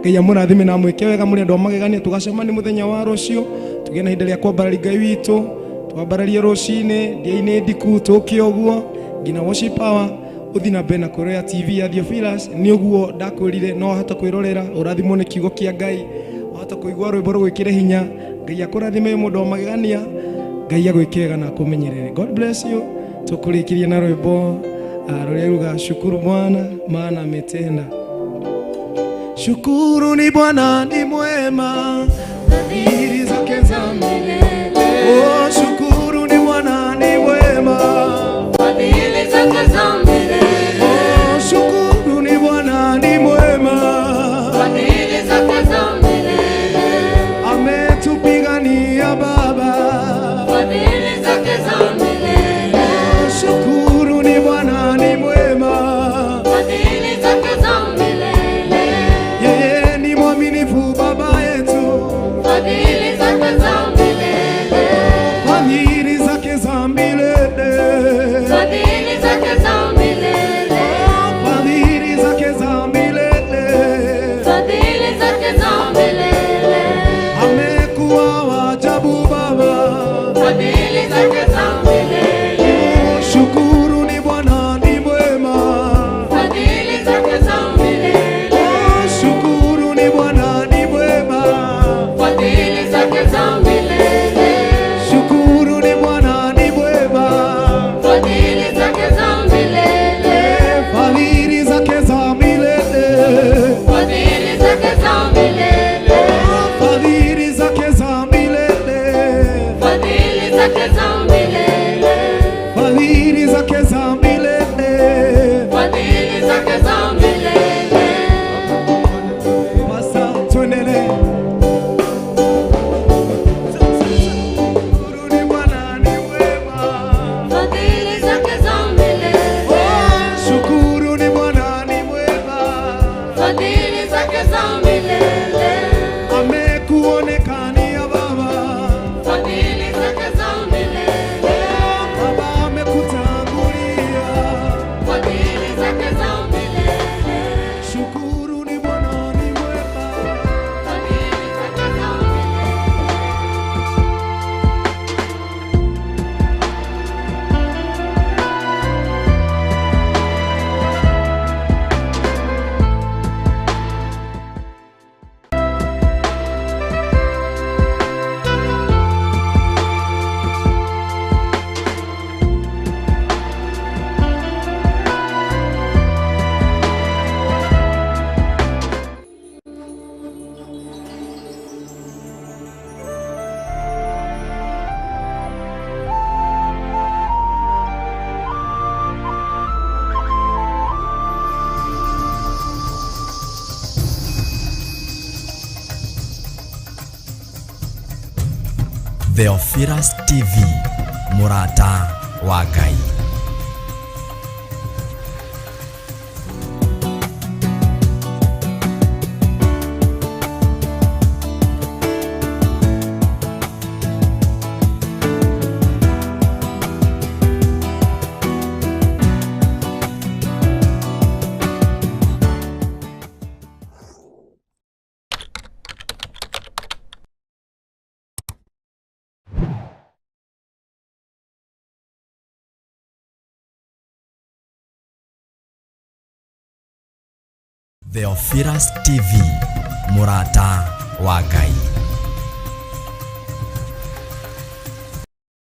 A: Ngai amũrathime na amwĩke wega mũrĩ andũ a magegania. Tũgacemania mũthenya wa rũciũ tũgĩe na ihinda rĩa kwambararia Ngai witũ, twambararie rũcinĩ Ndiainĩ Ndiku tũke ũguo nginya worship hour. Ũthiĩ na mbere na kwĩrorera TV ya Theophilus. Nĩ ũguo ndakwĩrire, no wahota kwĩrorera ũrathimwo nĩ kiugo kĩa Ngai, wahota kũigua rwĩmbo rũgwĩkĩre hinya. Ngai akũrathime wĩ mũndũ wa magegania, Ngai agwĩke wega na akũmenyerere. God bless you. Tũkũrĩkĩria na rwĩmbo rũrĩa ruga shukuru Bwana maana ametenda. Shukuru ni Bwana ni mwema, fadhili zake za milele. Oh, shukuru ni Bwana ni mwema,
B: fadhili zake za milele.
A: Oh, shukuru ni Bwana ni mwema,
B: fadhili zake za milele.
A: Ametupigania Baba,
B: fadhili zake za milele.
A: Oh, shukuru ni Bwana ni mwema,
B: fadhili zake za milele.
A: Yeye ni mwaminifu Baba yetu, Umekuwa wa ajabu Baba,
C: Fadhili zake za milele.
A: Shukuru ni Bwana ni mwema.
C: Fadhili zake za milele.
A: Shukuru ni Bwana ni mwema.
C: Fadhili zake za milele.
A: Shukuru ni Bwana ni mwema.
C: Fadhili zake za milele.
A: Fadhili zake za milele.
C: Fadhili zake za milele.
A: Fadhili zake za milele.
C: Fadhili zake za milele.
A: Fadhili zake za milele.
C: Fadhili zake za milele.
A: Basa tuendelee. Shukuru ni Bwana ni mwema.
C: Fadhili zake za milele.
A: Shukuru ni Bwana ni mwema.
C: Fadhili zake za milele.
A: Amekuonekania Baba.
C: Fadhili zake za milele.
A: Baba amekutangulia.
C: Fadhili zake za milele.
A: Shukuru ni Bwana ni mwema.
C: Fadhili zake za milele.
F: Theophilus TV, Murata wa Ngai. Theophilus TV, Murata wa Ngai.